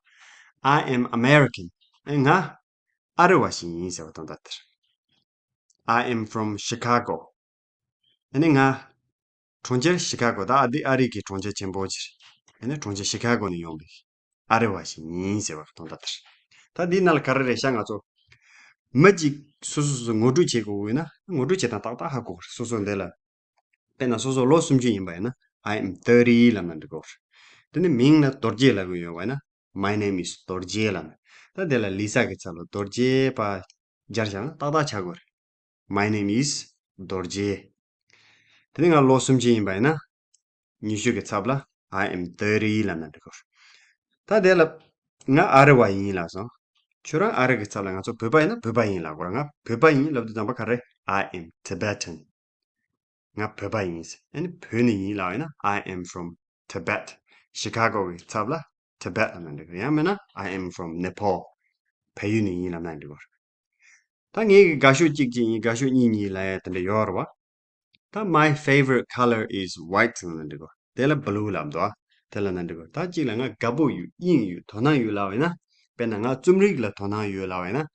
I am American. ང་ཨ་རི་བ་ཞིག་ཡིན་ཟེར་བའི་དོན་དག་དེ་རེད། I am from Chicago. ཨ་ནི་ང་གྲོང་ཁྱེར་ཤི་ཁ་གོ། ད་ཨ་འདི་ཨ་རི་གི་གྲོང་ཁྱེར་ཆེན་པོ་ཅིག་རེད། ཨ་ནི་གྲོང་ཁྱེར་ཤི་ཁ་གོ་ནས་ཡོང་བའི་ཨ་རི་བ་ཞིག་ཡིན་ཟེར་བའི་དོན་དག་དེ་རེད། ད་འདིའི་ནང་ལ་ག་རེ་རེད་ཤག་ང་ཚོ་མི་གཅིག་སོ་སོ་སོ་སོ་ངོ་སྤྲོད་བྱེད་དགོས་ཡོད་ན། ངོ་སྤྲོད་བྱེད་སྟངས་ཏག་ཏག་ཧ་གོ་གི་རེད། སོ་སོ་འདི་ལ། དཔེར་ན་སོ་སོ་ལོ་སུམ་ཅུ་ཡིན་པ་ཡིན་ན། I am thirty ལབ་ན་འགྲིག་གོ། དེ་ནས་མིང་ལ་རྡོ་རྗེ་ལབ་གི་ཡོད་པ་ཡིན་ན། My name is རྡོ་རྗེ་ལབ་ན། ད་དེ་ལ་ལི་ས་གི་ཚབ་ལ་རྡོ་རྗེ་པ་སྦྱར་བཞག་ན་ཏག་ཏག་ཆགས་གོ་རེད། My name is རྡོ་རྗེ། དེ་ནས་ང་ལོ་སུམ་ཅུ་ཡིན་པ་ཡིན་ན། ཉི་ཤུ་གི་ཚབ་ལ་I am thirty ལབ་ན་འགྲིག་གོ། ད་དེ་ལ་ང་ཨ་རི་བ་ཡིན་ལབ་སོང་། ཁྱོད་རང་ཨ་རི་གི་ཚབ་ལ་ང་ཚོ་བོད་པ་ཡིན་ན་བོད་པ་ཡིན་ལབ་དགོས་རེད། ང་བོད་པ་ཡིན་ལབ་དུས་ཙམ་པ་ག་རེ། I am Tibetan. ང་བོད་པ་ཡིན། ཨ་ནི་བོད་ནས་ཡིན་ལབ་ཡིན་ན། I am from Tibet. ཤི་ཁ་གོ་གི་ཚབ་ལ་Tibet ལབ་ན་འགྲིག་གི། ཡང་མིན་ན་I am from Nepal. བལ་ཡུལ་ནས་ཡིན་ལབ་ན་འགྲིག་གི། ད་ངའི་གི་དགའ་ཤོས་གཅིག་གཅིག་ཡིན། དགའ་ཤོས་གཉིས་གཉིས་ལབ་ཡ་དེ་འདྲ་ཡོད་རེད་བ། ད་my favorite color is white ལབ་ན་འགྲིག་གི། དེ་ལ་blue ལབ་འདུག་ཨ། དེ་ལབ་ན་འགྲིག་གི། ད་གཅིག་ལ་ང་དགའ་པོ་ཡོད། དབྱིངས་ཡོད། དོ་སྣང་ཡོད་ལབ་ཡིན་ན། དཔེར་ན་ང་རྩོམ་རིག་ལ་དོ་སྣང་ཡོད་ལབ་ཡིན་ན།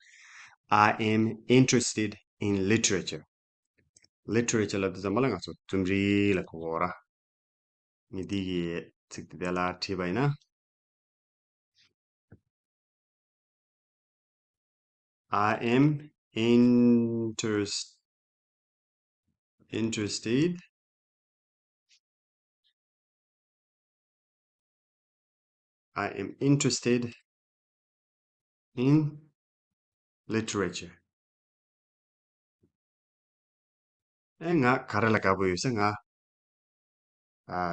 I am interested in literature. Literature ལབ་དུས་ཙམ་པ་ལ་ང་ཚོ་རྩོམ་རིག་ལ་གོ་དགོས་ར། ངས་འདི་གི་ཚིག་དེ་དེ་ལ་བྲིས་པ་ཡིན་ན། I am interest- interested. I am interested in literature. ཨེ། ང་ག་རེ་ལ་དགའ་པོ་ཡོད་ཟེར། ང་ཨ་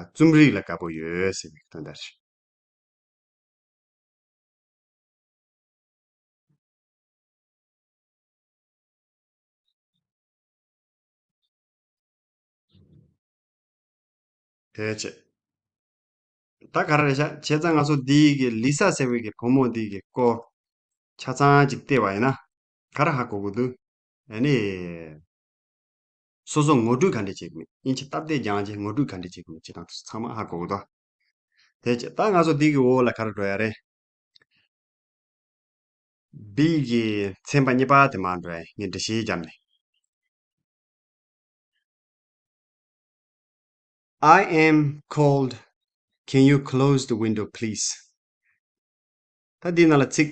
རྩོམ་རིག་ལ་དགའ་པོ་ཡོད་ཟེར་བའི་དོན་དག་རེད། དེ་བྱས། ད་ག་རེ་རེད་ཤག་བྱས་ཙང་ང་ཚོ་འདི་གི་ལི་ས་ཟེར་བའི་གི་བུ་མོ་འདི་གི་སྐོར་ཆ་ཚང་ཅིག་བལྟས་པ་ཡིན་ན། ག་རེ་ཧ་གོ་གི་འདུག་ཨ་ནི། སོ་སོ་ངོ་སྤྲོད་ག་འདྲ་བྱེད་ཀྱི་མེད། དབྱིན་ཇི་སྟབས་བདེ་སྦྱང་བྱས་ངོ་སྤྲོད་ག་འདྲ་བྱེད་ཀྱི་མེད་ཅེས་དང་ཚང་མ་ཧ་གོ་གི་འདུག་དེ་བྱས་ད་ང་ཚོ་འདི་གི་འོག་ལ་ག་རེ་འགྲོ་ཡ་རེད། བི་གི་ཚན་པ་གཉིས་པ་དེ་མར་འགྲོ་ཡ་ཡིན། ངས་འགྲེལ་བཤད་བརྒྱབ་ནས། I am cold. Can you close the window, please? ད་འདི་ནང་ལ་ཚིག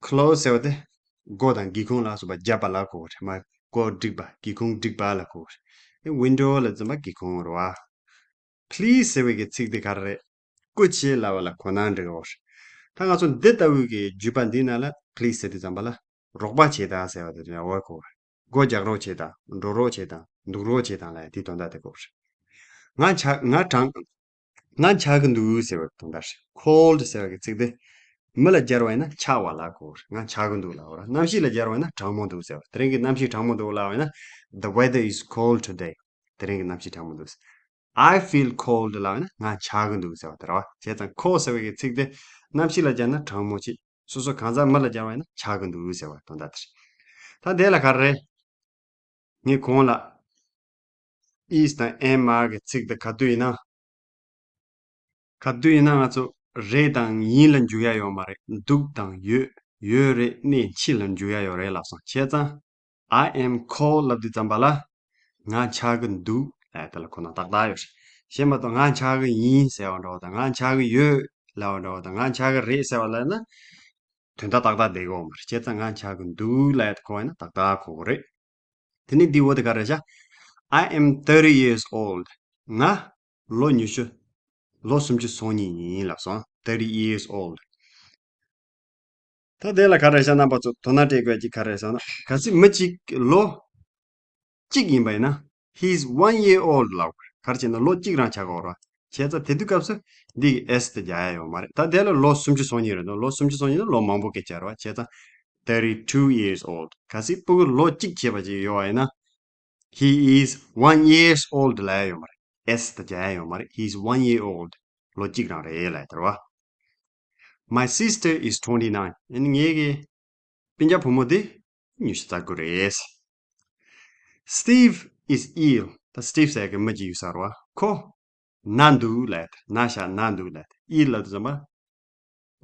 close ཟེར་བ་དེ་སྒོ་དང་སྒེའུ་ཁུང་ལ་སོགས་པ་བརྒྱབ་པ་ལ་གོ་བ་རེད། མ་སྒོ་སྒྲིག་པ། སྒེའུ་ཁུང་སྒྲིག་པ་ལ་གོ་བ་རེད། window ལབ་དུས་ཙམ་པ་སྒེའུ་ཁུང་རེད་བ། please ཟེར་བའི་གི་ཚིག་དེ་ག་རེ་རེད། སྐུ་མཁྱེན་ལབ་པ་ལ་གོ་ན་འགྲིག་གི་རེད། ད་ང་ཚོ་འདི་ལྟ་བུའི་གི་བརྗོད་པ་འདི་ནང་ལ་please ཟེར་དུས་ཙམ་པ་ལ་རོགས་པ་བྱེད་དང་ཟེར་བ་དེ་འདྲ་བོ་གོ་བ་རེད། སྒོ་རྒྱག་རོགས་བྱེད་དང་། འགྲོ་རོགས་བྱེད་དང་། འདུག་རོགས་བྱེད་དང་ལབ་ཡ་དེའི་དོན་དག་དེ་གོ་བ་རེད། ང་ཆག- ང་གྲང- ང་ཆག་གི་འདུག་ཟེར་བའི་དོན་དག་རེད། cold ཟེར་བ་གི་ཚིག་དེ་མི་ལ་སྦྱར་བ་ཡིན་ན་ཆགས་པ་ལ་གོ་བ་རེད། ང་ཆག་གི་འདུག་ལབ་པ་རེད། གནམ་གཤིས་ལ་སྦྱར་བ་ཡིན་ན་གྲང་མོ་འདུག་ཟེར་བ། དེ་རིང་གི་གནམ་གཤིས་གྲང་མོ་འདུག་ལབ་པ་ཡིན་ན། The weather is cold today. དེ་རིང་གི་གནམ་གཤིས་གྲང་མོ་འདུག I feel cold ལབ་ན་ང་ཆག་གི་འདུག་ཟེར་བ་དེ་རེད་བ། བྱས་ཙང་cold ཟེར་བའི་གི་ཚིག་དེ་གནམ་གཤིས་ལ་སྦྱར་ན་གྲང་མོ་ཆེ། སོ་སོ་གང་ཟག་མི་ལ་སྦྱར་བ་ཡིན་ན་ཆག་གི་འདུག་ཟེར་བ་དོན་དག་དེ་རེད། ད་དེ་ལ་ག་རེ་རེད། ངས་གོང་ལ་is དང་am are གི་ཚིག་དེ་ག་དུས་ཡིན་ན། ག་དུས་ཡིན་ན་ང་ཚོ་རེད་དང་ཡིན་ལ་འཇུག་ཡ་ཡོད་མ་རེད། འདུག་དང་ཡོད། ཡོད་རེད། གནས་འཆི་ལ་འཇུག་ཡ་ཡོད་རེད་ལབ་སོང་། བྱས་ཙང་I am cold ལབ་དུས་ཙམ་པ་ལ་ང་ཆག་གི་འདུག་ལབ་ཡ་དེ་ལ་ཁོ་ན་ཏག་ཏག་ཡོད་རེད། གཞན་མ་གཏོགས་ང་ཆག་གི་ཡིན་ཟེར་བ་འདྲ་བོ་དང་། ང་ཆག་གི་ཡོད་ལབ་པ་འདྲ་བོ་དང་། ང་ཆག་གི་རེད་ཟེར་བ་ལབ་ན་དོན་དག་ཏག་ཏག་བསྡད་ཀྱི་ཡོད་མ་རེད། བྱས་ཙང་ང་ཆག་གི་འདུག་ལབ་ཡ་དེ་གོ་བ་ཡིན་ན་ཏག་ཏག་གོ་གི་རེད། དེ་ནས་འདིའི་འོག་དེ་ག་རེ་བཞག I am thirty years old. ང་ལོ་ཉི་ཤུ། ལོ་སུམ་ཅུ་སོ་གཉིས་ཡིན་ལབ་སོང་། Thirty years old. ད་དེ་ལ་ག་རེ་བཞག་རྣམ་པ་ཚོ་དོ་སྣང་སྤྲད་དགོས་ཀྱི་ག་རེ་ཟེར་ན། གལ་སྲིད་མི་གཅིག་ལོ་གཅིག་ཡིན་པ་ཡིན་ན། He is one year old ལབ་དགོས། ག་རེ་བྱས་ན་ལོ་གཅིག་རང་ཆགས་ཀྱི་ཡོད་རེད། བྱས་ཙང་དེ་དུས་སྐབས་སུ་འདི་གི་S དེ་རྒྱག་ཡ་ཡོད་མ་རེད། ད་དེ་ལ་ལོ་སུམ་ཅུ་སོ་གཉིས་རེད་འདུག་ལོ་སུམ་ཅུ་སོ་གཉིས་ནི་ལོ་མང་པོ་སྐད་ཆ་རེད་བ། བྱས་ཙང་thirty two years old. གལ་སྲིད་སྤུ་གུ་ལོ་གཅིག་བྱས་པ་ཅིག་ཡོད་པ་ཡིན་ན། He is one years old ལབ་ཡ་ཡོད་མ་རེད། S དེ་རྒྱག་ཡ་ཡོད་མ་རེད། He is one year old. ལོ་གཅིག་རང་རེད་ལབ་ཡ་དེ་རེད་བ། My sister is twenty-nine. ཨ་ནི་ངའི་གི་སྤུན་ཀྱག་བུ་མོ་དེ་ཉི་ཤུ་རྩ་དགུ་རེད། Steve is ill. ད་Steve ཟེར་གི་མི་གཅིག་ཡོད་ས་རེད་བ། ཁོ་ན་འདུག་ལབ་ཡ་དེ། ན་ཤ་ན་འདུག་ལབ་ཡ་དེ། ill ལབ་དུས་ཙམ་པ་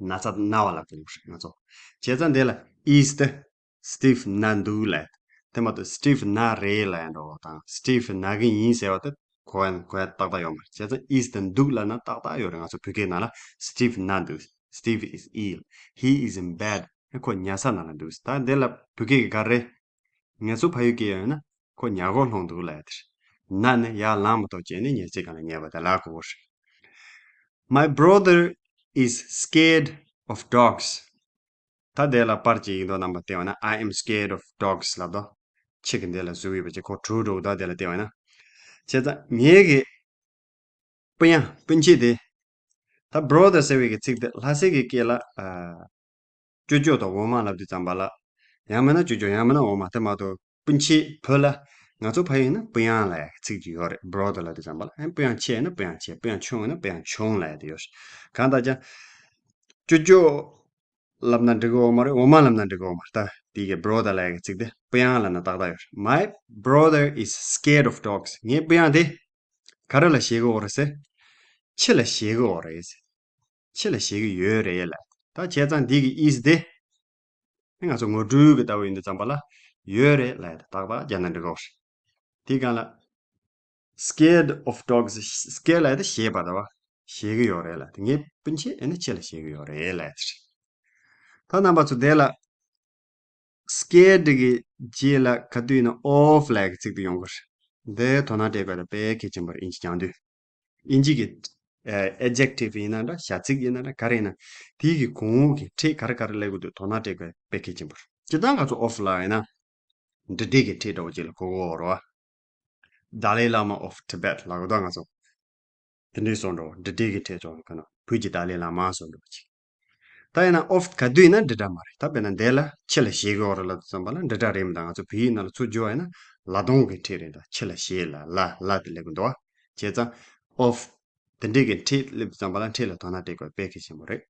ན་ཚ་ན་བ་ལ་གོ་ང་ཚོ། བྱས་ཙང་འདི་ལ་is དེ། Steve ན་འདུག་ལབ་ཡ་དེ། དེ་མ་གཏོགས་Steve ན་རེད་ལབ་ཡ་འདྲ་བོ་དང་། Steve ན་གི་ཡིན་ཟེར་བ་དེ་གོ་ཡ་གོ་ཡ་ཏག་ཏག་ཡོད་མ་རེད། བྱས་ཙང་is དེ་འདུག་ལབ་ན་ཏག་ཏག་ཡོད་རེད། ང་ཚོ་བོད་སྐད་ནང་ལ་Steve ན་འདུག Steve is ill. He is in bed. ཁོ་ཉལ་ས་ནང་ལ་འདུག་ད་འདི་ལ་བོད་སྐད་ཀྱི་ག་རེ། ངལ་གསོ་ཕ་ཡུལ་སྐད་ཡོད་ན་ཁོ་ཉལ་གོ་ལྷུང་འདུག་ལབ་ཡ་དེ་རེད། ན་ནི་ཡར་ལངས་མ་ཐུབ་བྱས་ནས་ཉལ་ཆས་སྒང་ལ་ཉལ་བ་དེ་ལ་གོ་གོ་རེད། My brother is scared of dogs. ད་དེ་ལ་པར་གྱི་ཡིག་མདོག་རྣམ་པ་བསྟན་པ་ན། I am scared of dogs ལབ་དོ། ཁྱི་གི་འདི་ལ་གཟུགས་ཡོད་པ་ཅིག་ཁོ་གྲུ་འགྲོ་ད་དེ་ལ་བསྟན་པ་ན། བྱས་ཙང་ངའི་གི་སྤུན་ཡ་སྤུན་མཆེད་དེ། ད་brother ཟེར་བའི་གི་ཚིག་དེ་ལྷ་སའི་གི་སྐད་ལ་ཨ། ཅོ་ཅོ་དང་འོ་མ་ལབ་དུས་ཙམ་པ་ལ། ཡང་མིན་ན་ཅོ་ཅོ་ཡང་མིན་ན་འོ་མ། དེ་མ་གཏོགས་སྤུན་མཆེད་བོད་ལ་ ང་ཚོ་ཕ་ཡུལ་ན་པུ་ཡང་ལབ་ཡག་གི་ཚིག་ཅིག་ཡོད་རེད། brother ལབ་དུས་ཙམ་པ་ལ། ཨ་ནི་པུ་ཡང་ཆེ་ཡིན་ན་པུ་ཡང་ཆེ། པུ་ཡང་ཆུང་ཡིན་ན་པུ་ཡང་ཆུང་ལབ་ཡག་དེ་ཡོད་རེད། གང་ལྟར་ཀྱང་ཅོ་ཅོ་ལབ་ན་འགྲིག་གི་ཡོད་མ་རེད། འོ་མ་ལབ་ན་འགྲིག་གི་ཡོད་མ་རེད། ད་དེ་གི་brother ལབ་ཡག་གི་ཚིག་དེ་པུ་ཡང་ལབ་ན་ཏག་ཏག་ཡོད་རེད། My brother is scared of dogs. ངའི་པུ་ཡང་དེ་ག་རེ་ལ་ཞེད་ཀྱི་ཡོད་རེད་ཟེར། ཁྱི་ལ་ཞེད་ཀྱི་ཡོད་རེད་ཟེར། ཁྱི་ལ་ཞེད་ཀྱི་ཡོད་རེད་ལབ། ད་བྱས་ཙང་འདི་གི་is དེ། ང་ཚོ་ངོ་སྤྲོད་ཀྱི་ལྟ་བུ་ཡིན་དུས་ཙམ་པ་ལ། ཡོད་རེད་ལབ་ཡག་དེ་ཏག་ཏག་རྒྱབ་ན་འགྲིག་གོ། དེའི་སྒང་ལ། Scared of dogs. Scared ལབ་ཡག་དེ་ཞེད་པ་རེད་བ། ཞེད་ཀྱི་ཡོད་རེད་ལབ་དེ། ངའི་སྤུན་མཆེད་ཨ་ནི་ཁྱི་ལ་ཞེད་ཀྱི་ཡོད་རེད་ལབ་ཡག་དེ་རེད། ད་རྣམ་པ་ཚོ་དེ་ལ། Scared གི་རྗེས་ལ་ག་དུས་ཡིན་ན་of ལབ་ཡག་གི་ཚིག་དེ་ཡོང་གི་རེད། འདི་དོ་སྣང་སྤྲད་དགོས་དེ་དཔེ་གལ་ཆེན་པོ་རེད། དབྱིན་ཇི་སྦྱང་དུས། དབྱིན་ཇི་གི་ཨ་adjective ཡིན་ན་འདྲ། བྱ་ཚིག་ཡིན་ན་འདྲ། ག་རེ་ཡིན་ན། དེའི་གི་གོང་འོག་གི་ཕྲད་ག་རེ་ག་རེ་སླེབས་དགོས་འདུག་དོ་སྣང་སྤྲད་དགོས་དཔེ་གལ་ཆེན་པོ་རེད། སྤྱིར་བཏང་ང་ཚོ་of ལབ་ཡིན་ན། འབྲེལ་སྒྲའི་གི་ཕྲད་འདྲ་བོ་ཅིག་ལ་གོ་གི་ཡོད་རེད་བ། Dalai Lama of Tibet ལབ་གི་འདུག་ང་ཚོ། དེ་འདྲའི་བཟོ་འདྲ་བོ། འབྲེལ་སྒྲའི་གི་ཕྲད་ཅིག་ལ་གོ་ན། བོད་ཀྱི་ཏཱ་ལའི་བླ་མ་བཟོ་འདྲ་བོ་ཅིག་ད་ཡིན་ན་of ག་དུས་ཡིན་ན་འབྲེལ་སྒྲ་མ་རེད། ད་དཔེར་ན་འདི་ལ་ཁྱི་ལ་ཞེད་ཀྱི་ཡོད་རེད་ལབ་དུས་ཙམ་པ་ལ་འབྲེལ་སྒྲ་རེད་མི་འདུག་ང་ཚོ་བོད་ཡིག་ནང་ལ་ཚུར་བསྒྱུར་བ་ཡིན་ན་ལ་ལུང་གི་ཕྲད་རེད། ད་ཁྱི་ལ་ཞེད་ལབ་ལ་ལ་དེ་སླེབས་ཀྱི་འདུག་བ། བྱས་ཙང་of དེ་འདྲའི་གི་ཕྲད་སླེབས་དུས་ཙམ་པ་ལ་ཕྲད་ལ་དོ་སྣང་སྤྲད་དགོས་དཔེ་གལ་ཆེན་པོ་རེད།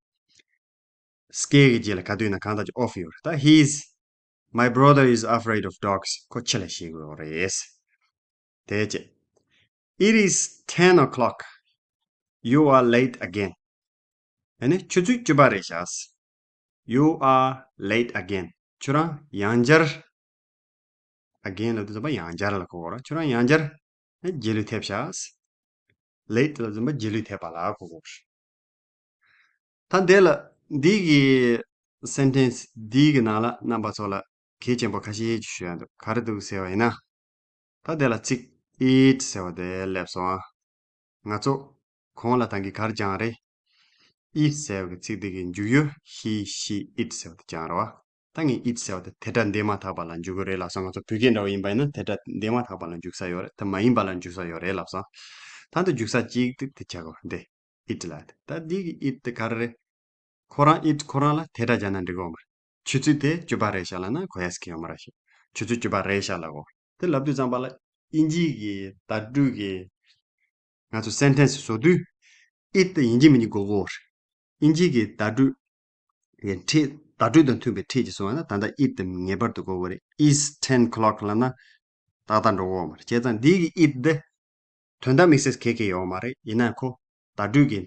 Scared གི་རྗེས་ལ་ག་དུས་ཡིན་ན་གང་ལྟར་གྱི་of ཡོད་རེད། ད་he's, my brother is afraid of dogs. ཁོ་ཁྱི་ལ་ཞེད་ཀྱི་ཡོད་རེད། དེ་བྱས། It is ten o'clock. You are late again. ཨ་ནི་ཆུ་ཚོད་བཅུ་པ་རེད་ཤག You are late again. ཁྱོད་རང་ཡང་བསྐྱར། Again ལབ་དུས་ཙམ་པ་ཡང་བསྐྱར་ལ་གོ་དགོས་རེད། ཁྱོད་རང་ཡང་བསྐྱར་རྗེས་ལུས་ཐེབས་ཤག Late ལབ་དུས་ཙམ་པ་རྗེས་ལུས་ཐེབས་པ་ལ་གོ་དགོས་རེད། ད་འདི་ལ། འདི་གི་sentence འདི་གི་ནང་ལ་རྣམ་པ་ཚོ་ལ་གལ་ཆེན་པོ་ཁ་ཤས་ཅིག་ཞུ་ཡ་འདུག་ག་རེ་འདུག་ཟེར་བ་ཡིན་ན། ད་དེ་ལ་ཚིག it ཟེར་བ་དེ་སླེབས་སོང་ཨ། ང་ཚོ་གོང་ལ་ད་གིན་ག་རེ་སྦྱངས་རེད། it ཟེར་བ་གི་ཚིག་དེ་གི་འཇུག་ཡུལ་he, she, it ཟེར་བ་དེ་སྦྱངས་རེད་བ། ད་ངས་it ཟེར་བ་དེ་དེ་སྒྲ་འདས་མ་ཐག་པ་ལ་འཇུག་གི་རེད་ལབ་སོང་། ང་ཚོ་བོད་སྐད་འདྲ་བོ་ཡིན་པ་ཡིན་ན་དེ་སྒྲ་འདས་མ་ཐག་པ་ལ་འཇུག་ས་ཡོད་རེད། དེ་མ་ཡིན་པ་ལ་འཇུག་ས་ཡོད་རེད་ལབ་སོང་། ད་འདི་འཇུག་ས་གཅིག་དེ་དེ་བྱ་དགོས་འདི། it ལ་དེ། ད་འདི་གི་it དེ་ག་རེ་རེད། ཁོ་རང་it ཁོ་རང་ལ་དེ་སྒྲ་སྦྱར་ན་འགྲིག་གི་ཡོད་མ་རེད། ཆུ་ཚོད་དེ་བཅུ་པ་རེད་ཤག་ལབ་ན་གོ་ཡ་ཟེར་གྱི་ཡོད་མ་རེད་ཤག་ཆུ་ཚོད་བཅུ་པ་རེད་ཤག་ལབ་དགོས། དེ་ལབ་དུས་ཙམ་པ་ལ་དབྱིན་ཇིའི་གི་བརྡ་སྤྲོད་ཀྱི་ང་ཚོ་sentence བཟོ་དུས་it དེ་ཡིན་གཅིག་མིན་གཅིག་དགོས་ཀྱི་ཡོད་རེད། དབྱིན་ཇིའི་གི་བརྡ་སྤྲོད་ཀྱི་ཕྲད། བརྡ་སྤྲོད་དང་མཐུན་པའི་ཕྲད་ཅིག་བཟོ་བ་ན་ད་ལྟ་it དེ་ངེས་པར་དུ་དགོས་ཀྱི་རེད། It's ten o'clock ལབ་ན་ཏག་ཏག་འགྲོ་གི་ཡོད་མ་རེད། བྱས་ཙང་འདི་གི་it དེ་དོན་དག་དམིགས་བསལ་གང་ཡང་ཡོད་མ་རེད། ཡིན་ན་ཁོ་བརྡ་སྤྲོད་ཀྱི་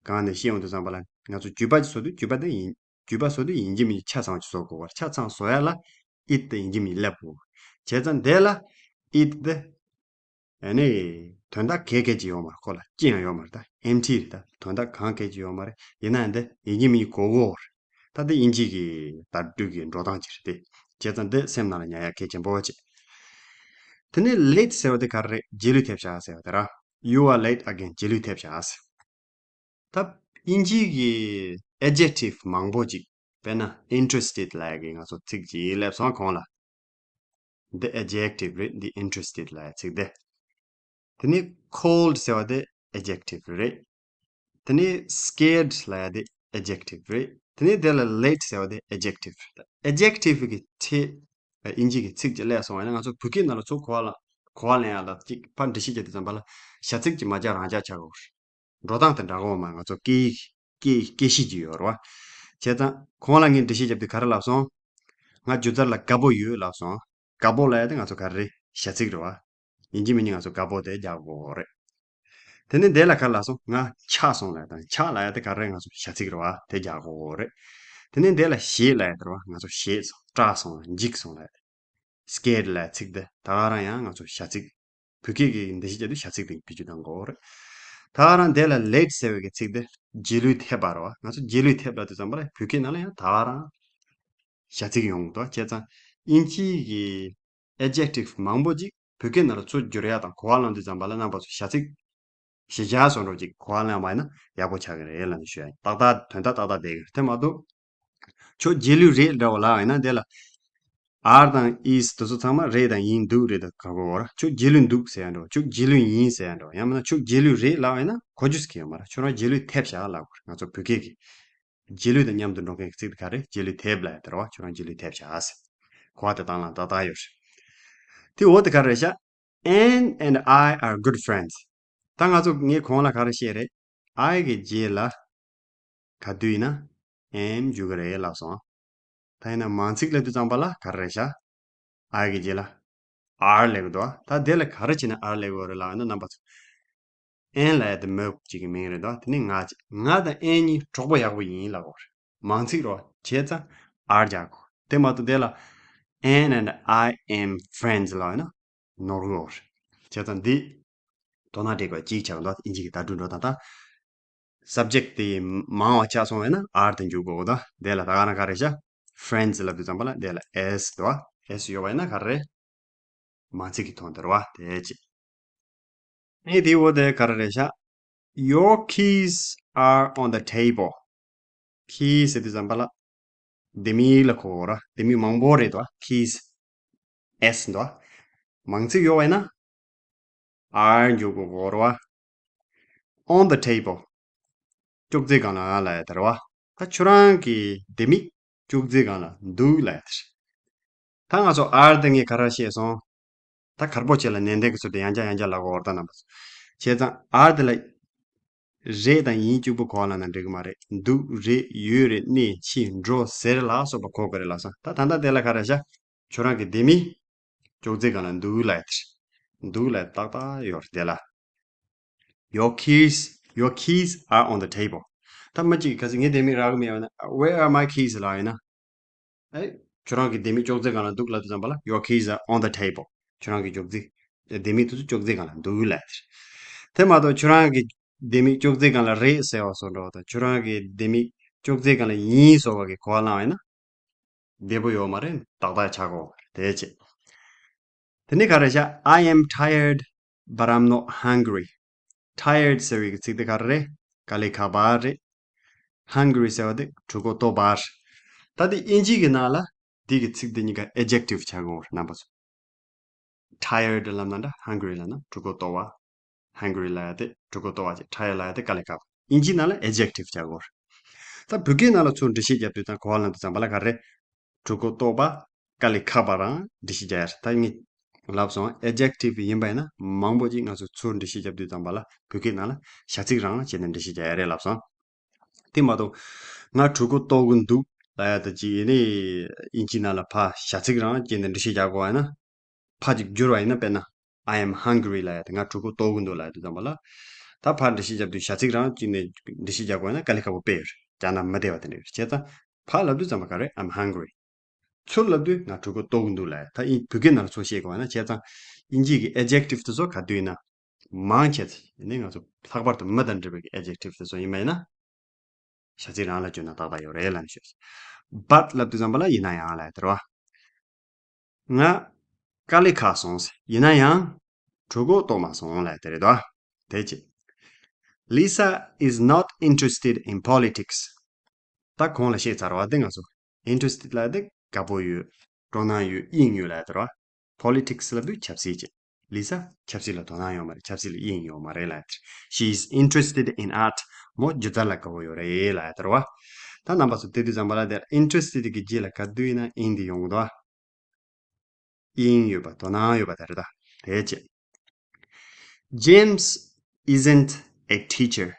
སྒང་ནས་བཤད་ཡོང་དུས་ཙམ་པ་ལ་ང་ཚོ་བརྗོད་པ་ཅིག་བཟོ་དུས་བརྗོད་པ་དེ་ཡིན། བརྗོད་པ་བཟོ་དུས་ཡིན་གཅིག་མིན་གཅིག་ཆ་ཚང་བ་ཅིག་བཟོ་དགོས་པ་རེད། ཆ་ཚང་བཟོ་ཡ་ལ་it དེ་ཡིན་གཅིག་མིན་གཅིག་སླེབས་དགོས། བྱས་ཙང་དེ་ལ་it དེ་ཨ་ནི་དོན་དག་གང་གང་ཅིག་ཡོད་མ་རེད། ཁོ་ལ་ཅི་ཡང་ཡོད་མ་རེད། ད་empty རེད། ད་དོན་དག་གང་གང་ཅིག་ཡོད་མ་རེད། ཡིན་ན་འདི་ཡིན་གཅིག་མིན་གཅིག་དགོས་ཀྱི་ཡོད་རེད། ད་འདི་དབྱིན་ཇི་གི་བརྡ་སྤྲོད་ཀྱི་འགྲོ་སྟངས་ཅིག་རེད་དེ། བྱས་ཙང་འདི་སེམས་ནང་ལ་ཉར་ཡ་གལ་ཆེན་པོ་བྱེད། དེ་ནས་late ཟེར་བ་དེ་ག་རེ་རེད། རྗེས་ལུས་ཐེབས་ཤག་ཟེར་བ་དེ་ར། You are late again. རྗེས་ལུས་ཐེབས་ཤག་ཟེར། ད་དབྱིན་ཇིའི་གི་adjective མང་པོ་ཅིག་དཔེར་ན་interested ལབ་ཡ་གི་ང་ཚོ་ཚིག་ཅིག་སླེབས་སོང་གོང་ལ། འདི་adjective རེད། འདི་interested ལབ་ཡ་ཚིག་དེ། དེ་ནས་cold ཟེར་བ་དེ་adjective རེད། དེ་ནས་scared ལབ་ཡ་དེ་adjective རེད། དེ་ནས་དེ་ལ་late ཟེར་བ་དེ་adjective རེད། adjective གི་ཕྲད་དབྱིན་ཇི་གི་ཚིག་ཅིག་སླེབས་སོང་བ་ཡིན་ན་ང་ཚོ་བོད་སྐད་ནང་ལ་ཚུར་གོ་བ་ལ་གོ་བ་ལེན་ཡ་ལ་ཅིག་ཕར་འགྲེལ་བཤད་བྱེད་དུས་ཙམ་པ་ལ་བྱ་ཚིག་ཅིག་མ་རྒྱག་རང་རྒྱག་བྱ་དགོས་རེད། འགྲོ་སྟངས་དེ་འདྲ་གོ་མ། ང་ཚོ་སྐད་ཡིག་སྐད་སྐད་གཤིས་ཀྱི་ཡོད་རེད་བ། བྱས་ཙང་གོང་ལ་ངས་འགྲེལ་བཤད་བརྒྱབ་དུས་ག་རེ་ལབ་སོང་། ང་སྒྱུ་རྩལ་ལ་དགའ་པོ་ཡོད་ལབ་སོང་། དགའ་པོ་ལབ་ཡ་དེ་ང་ཚོ་ག་རེ་རེད། བྱ་ཚིག་རེད་བ། ཡིན་གཅིག་མིན་གཅིག་ང་ཚོ་དགའ་པོ་དེ་རྒྱག་དགོས་རེད། དེ་ནས་འདི་ལ་ག་རེ་ལབ་སོང་། ང་ཆགས་སོང་ལབ་ཡ་དང་ཆགས་ལབ་ཡ་དེ་ག་རེ་རེད། ང་ཚོ་བྱ་ཚིག་རེད་བ། དེ་རྒྱག་དགོས་རེད། དེ་ནས་འདི་ལ་ཞེད་ལབ་ཡ་དེ་རེད་བ། ང་ཚོ་ཞེད་སོང་སྐྲག་སོང་འཇིགས་སོང་ལབ་ཡ་དེ། scared ལབ་ཚིག་འདི་ད་ག་རང་ཡང་ང་ཚོ་བྱ་ཚིག་བོད་སྐད་ཀྱི་འགྲེལ་བཤད་བརྒྱབ་དུས་བྱ་ཚིག་དེ་བེད་སྤྱོད་གཏང་དགོས་རེད། ད་ག་རང་འདི་ལ་late ཟེར་བའི་གི་ཚིག་འདི་རྗེས་ལུས་ཐེབས་པ་རེད་བ། ང་ཚོ་རྗེས་ལུས་ཐེབས་ལབ་དུས་ཙམ་པ་ལ་བོད་སྐད་ནང་ལ་ཡང་ད་ག་རང་བྱ་ཚིག་ཡོང་གི་འདུག་བྱས་ཙང་དབྱིན་ཇིའི་གི་adjective མང་པོ་ཅིག་བོད་སྐད་ནང་ལ་ཚུར་བསྒྱུར་ཡ་དང་གོ་བ་བླངས་དུས་ཙམ་པ་ལ་རྣམ་པ་ཚོ་བྱ་ཚིག་གཞི་བཞག་བཟོ་འདྲ་ཅིག་གོ་བ་བླངས་པ་ཡིན་ན་ཡག་པོ་ཆགས་ཀྱི་རེད་ལབ་ནས་ཞུ་ཡ་ཡིན། ཏག་ཏག་དོན་དག་ཏག་ཏག་བསྡད་ཀྱི་རེད། དེ་མ་གཏོགས་ཁྱོད་རྗེས་ལུས་རེད་འདྲ་བོ་ལབ་ཡིན་ན་དེ་ལ་are དང་is དེ་ཚོ་ཚང་མ་རེད་དང་ཡིན་འདུག་རེད་དང་ག་གོ་བར་ཁྱོད་རྗེས་ལུས་འདུག་ཟེར་ཡ་འདྲ་བོ། ཁྱོད་རྗེས་ལུས་ཡིན་ཟེར་ཡ་འདྲ་བོ། ཡང་མིན་ན་ཁྱོད་རྗེས་ལུས་རེད་ལབ་ཡིན་ན་གོ་རྒྱུ་ཟེར་གྱི་ཡོད་མ་རེད། ཁྱོད་རང་རྗེས་ལུས་ཐེབས་ཤག་ལབ་དགོས་རེད། ང་ཚོ་བོད་སྐད་ཀྱི་རྗེས་ལུས་དང་མཉམ་དུ་འགྲོ་མཁན་གྱི་ཚིག་དེ་ག་རེ། རྗེས་ལུས་ཐེབས་ལབ་ཡ་དེ་རེད་བ། ཁྱོད་རང་རྗེས་ལུས་ཐེབས་ཤག་ཟེར། གོ་བ་དེ་དང་བླངས་ཏག་ཏག་ཡོད་རེད། དེ་འོ་དེ་ག་རེ་རེད་ཤག Anne and I are good friends. ད་ང་ཚོ་ངས་གོང་ལ་ག་རེ་བཤད་རེད། I གི་རྗེས་ལ་ག་དུས་ཡིན་ན་am འཇུག་གི་རེད་ལབ་སོང་། ད་ཡིན་ན་མང་ཚིག་སླེབས་དུས་ཙམ་པ་ལ་ག་རེ་རེད་ཤག I གི་རྗེས་ལ་are སླེབས་ཀྱི་འདུག་ད་དེ་ལ་ག་རེ་བྱས་ན་are སླེབས་ཀྱི་ཡོད་རེད་ལབ་ན་རྣམ་པ་ཚོ། Anne ལབ་ཡ་དེ་མོ་གཅིག་གི་མིང་རེད་དོ། དེ་ནི་ང་གཅིག་ང་དང་Anne གཉིས་གྲོགས་པོ་ཡག་པོ་ཡིན་ལབ་དགོས་རེད། མང་ཚིག་རོ་བྱས་ཙང་are རྒྱག་དགོས། དེ་མ་གཏོགས་དེ་ལ་Anne and I am friends ལབ་ཡ་ན་ནོར་གི་ཡོད་རེད། བྱས་ཙང་འདི་དོ་སྣང་སྤྲད་དགོས་གཅིག་ཆགས་འདུག་དབྱིན་ཇི་གི་བརྡ་སྤྲོད་འགྲོ་སྟངས་དང་། Subject དེ་མང་བ་ཆགས་སོང་བས་ན་are དེ་འཇུག་དགོས་གོ། ད་དེ་ལ་ད་ག་ན་ག་རེ་ཤག Friends ལབ་དུས་ཙམ་པ་ལ་དེ་ལ་S འདུག་བ། S ཡོད་པ་ཡིན་ན་ག་རེ་རེད། མང་ཚིག་གི་ཐོག་འདིར་བ་དེ་ཅི། ཨེ་དེའི་འོ་དེ་ག་རེ་རེད་ཤག Your keys are on the table. Keys ཟེར་དུས་ཙམ་པ་ལ་ལྡེ་མིག་ལ་གོ་ར། ལྡེ་མིག་མང་པོ་རེད་དོ། Keys S འདུག་མང་ཚིག་ཡོད་པ་ཡིན་ན་are འཇུག་དགོས་གོ་ར། On the table. ཅོག་ཙེ་སྒང་ལ་ལ་ཡ་དེར་བ། ད་ཁྱོད་རང་གི་ལྡེ་མིག་ཅོག་ཙེ་སྒང་ལ་འདུག་ལ་ཡ་དེར། ད་ང་ཚོ་are དེ་ངས་ག་རེ་བཤད་སོང་། ད་གར་པོ་ཆེ་ལ་ནན་ཏན་གྱི་ཚུལ་དུ་ཡང་བསྐྱར་ཡང་བསྐྱར་ལབ་དགོས་རེད་ད་རྣམ་པ་ཚོ། བྱས་ཙང་are དེ་ལ་རེད་དང་ཡིན་གཅིག་པུ་གོ་བ་ལབ་ན་འགྲིག་གི་མ་རེད། འདུག་རེད། ཡོད་རེད། ནས་ཕྱིན། འགྲོ། ཟེར་ལ་སོགས་པ་གོ་དགོས་རེད་ལབ་སོང་། ད་ད་ལྟ་དེ་ལ་ག་རེ་བྱ། ཁྱོད་རང་གི་ལྡེ་མིག་ཅོག་ཙེ་སྒང་ལ་འདུག་ལབ་ཡ་དེ་རེད། འདུག་ལབ་ཡ་ཏག་ཏག་ཡོད་རེད་དེ་ལ། Your keys, your keys are on the table. ད་མི་གཅིག་གིས་ག་ཚོད་ངའི་ལྡེ་མིག་རག་གི་མེད་པ་ན། Where are my keys ལབ་ཡིན་ན། ཨེ། ཁྱོད་རང་གི་ལྡེ་མིག་ཅོག་ཙེ་སྒང་ལ་འདུག་ལབ་དུས་ཙམ་པ་ལ། Your keys are on the table. ཁྱོད་རང་གི་ཅོག་ཙེ། ལྡེ་མིག་དེ་ཚོ་ཅོག་ཙེ་སྒང་ལ་འདུག་ལབ་ཡ་དེ་རེད། དེ་མ་གཏོགས་ཁྱོད་རང་གི་ལྡེ་མིག་ཅོག་ཙེ་སྒང་ལ་རེད་ཟེར་བ་བཟོ་འདྲ་བ་དང་། ཁྱོད་རང་གི་ལྡེ་མིག་ཅོག་ཙེ་སྒང་ལ་ཡིན་ཟེར་བ་གི་གོ་བ་བླངས་པ་ཡིན་ན། བདེ་པོ་ཡོད་མ་རེད། ཏག་ཏག་ཆགས་ཀྱི་ཡོད་རེད་དེ་བྱས། དེ་ནས་ག་རེ་བྱ། I am tired, but I'm not hungry. Tired ཟེར་བའི་ཚིག་དེ་ག་རེ་རེད། དཀའ་ལས་ཁག་པ་རེད། Hungry ཟེར་བ་དེ་གྲོད་ཁོག་ལྟོགས་པ་རེད། ད་དེ་དབྱིན་ཇི་གི་ནང་ལ་དེ་གི་ཚིག་དེ་གཉིས་ཀ་adjective ཆགས་ཀྱི་ཡོད་རེད་རྣམ་པ་ཚོ། Tired ལབ་ན་འདྲ། Hungry ལབ་ན་གྲོད་ཁོག་ལྟོགས་པ། Hungry ལབ་ཡ་དེ་གྲོད་ཁོག་ལྟོགས་པ་བྱས། Tired ལབ་ཡ་དེ་དཀའ་ལས་ཁག་པ། དབྱིན་ཇིའི་ནང་ལ་adjective བྱ་དགོས་རེད། ད་བོད་སྐད་ནང་ལ་ཚུར་འགྲེལ་བཤད་རྒྱབ་དུས་དང་གོ་བ་ལེན་དུས་ཙམ་པ་ལ་ག་རེ། གྲོད་ཁོག་ལྟོགས་པ། དཀའ་ལས་ཁག་པ་རང་འགྲེལ་བཤད་རྒྱག་ཡ་རེད། ད་ངས་ལབ་སོང་། adjective ཡིན་པ་ཡིན་ན་མང་པོ་ཅིག་ང་ཚོ་ཚུར་འགྲེལ་བཤད་རྒྱབ་དུས་ཙམ་པ་ལ་བོད་སྐད་ནང་ལ་བྱ་ཚིག་རང་བྱས་ནས་འགྲེལ་བཤད་རྒྱག་ཡ་རེད་ལབ་སོང་། དེ་མ་གཏོགས་ང་གྲོད་ཁོག་ལྟོགས་ཀྱི་འདུག་ལབ་ཡ་ད་ཅིག་ཡིན་ནི། དབྱིན་ཇིའི་ནང་ལ་ཕར་བྱ་ཚིག་རང་བྱས་ནས་འགྲེལ་བཤད་རྒྱག་དགོས་པ་ཡིན་ན། ཕར་ཅིག་བསྒྱུར་བ་ཡིན་ན། དཔེར་ན། I am hungry ལབ་ཡ་དེ་ང་གྲོད་ཁོག་ལྟོགས་ཀྱི་འདུག་ལབ་ཡ་དེ་ཙམ་པ་ལ། ད་ཕར་འགྲེལ་བཤད་རྒྱབ་དུས་བྱ་ཚིག་རང་བྱས་ནས་འགྲེལ་བཤད་རྒྱག་དགོས་ན་དཀའ་ལས་ཁག་པོ་དཔེ་ཡོད་རེད། རྒྱག་ན་མི་བདེ་བ་དེ་འདྲ་ཡོད་རེད། བྱས་ཙང་ཕར་ལབ་དུས་ཙམ་པ་ག་རེ། I'm hungry. ཚུར་ལབ་དུས་ང་གྲོད་ཁོག་ལྟོགས་ཀྱི་འདུག་ལབ་ཡ། ད་དབྱིན་བོད་སྐད་ནང་ལ་ཚུར་བཤད་དགོས་པ་ན། བྱས་ཙང་དབྱིན་ཇི་གི་adjective དེ་ཚོ་ག་དུས་ཡིན་ན། མང་ཆེ་ཚེ་ནི་ང་ཚོ་ལྷག་པར་དུ་མི་དང་འབྲེལ་བའི་adjective དེ་ཚོ་ཡིན་པ་ཡིན་ན། བྱ་ཚིག་རང་ལ་བསྒྱུར་ན་ཏག་ཏག་ཡོད་རེད་ལབ་ནས་ཤོད། But ལབ་དུས་ཙམ་པ་ལ་ཡིན་ན་ཡང་ལབ་ཡ་དེ་རེད་བ། ང་དཀའ་ལས་ཁག་སོང་ཟེར། ཡིན་ན་ཡང་གྲོད་ཁོག་ལྟོགས་མ་སོང་ལབ་ཡ་དེ་རེད་དོ། དེ་ཅི། Lisa is not interested in politics. ད་གོང་ལ་བཤད་ཚར་བ་དེ་ང་ཚོ། Interested ལབ་ཡ་དེ་དགའ་པོ་ཡོད། སྤྲོ་སྣང་ཡོད། དབྱིངས་ཡོད་ལབ་ཡ་དེ་རེད་བ། Politics ལབ་དུས་ཆབ་སྲིད་ཅེས། Lisa ཆབ་སྲིད་ལ་དོ་སྣང་ཡོད་མ་རེད། ཆབ་སྲིད་ལ་དབྱིངས་ཡོད་མ་རེད་ལབ་ཡ་དེ། She is interested in art. མོ་སྒྱུ་རྩལ་ལ་དགའ་པོ་ཡོད་རེད་ལབ་ཡ་དེ་རེད་བ། ད་རྣམ་པ་ཚོ་དེ་དུས་ཙམ་པ་ལ་དེ་interested གི་རྗེས་ལ་ག་དུས་ཡིན་ན་in དེ་ཡོང་གི་འདུག་བ། དབྱིངས་ཡོད་པ། དོ་སྣང་ཡོད་པ་དེ་རེད་ད། དེ་ཅི། James isn't a teacher.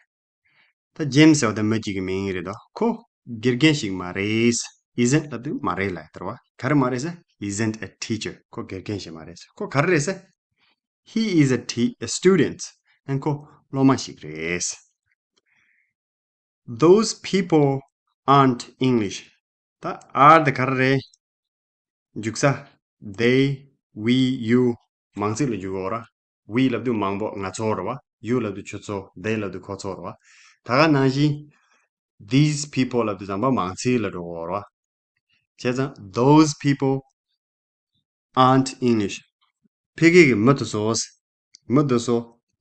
ད་James ཟེར་བ་དེ་མི་གཅིག་གི་མིང་རེད་དོ། ཁོ་དགེ་རྒན་ཞིག་མ་རེད། Isn't ལབ་དུས་མ་རེད་ལབ་ཡ་དེ་རེད་བ། ག་རེ་མ་རེད་ཟེར། Isn't a teacher. ཁོ་དགེ་རྒན་ཞིག་མ་རེད་ཟེར། ཁོ་ག་རེ་རེད་ཟེར། He is a te- a student. ཨན་ཁོ་སློབ་མ་ཞིག་རེད། Those people aren't English. ད་are དེ་ག་རེ་རེད། འཇུག་ས། They, we, you. མང་ཚིག་ལ་འཇུག་གི་ཡོད་ར། We ལབ་དུས་མང་པོ་ང་ཚོ་རེད་བ། You ལབ་དུས་ཁྱོད་ཚོ། They ལབ་དུས་ཁོ་ཚོ་རེད་བ། ད་ག་ནང་བཞིན། These people ལབ་དུས་ཙམ་པ་མང་ཚིག་ལ་འགྲོ་གི་ཡོད་ར། བྱས་ཙང་those people aren't English. ཕ་གི་གི་མི་དེ་ཚོ། མི་དེ་ཚོ་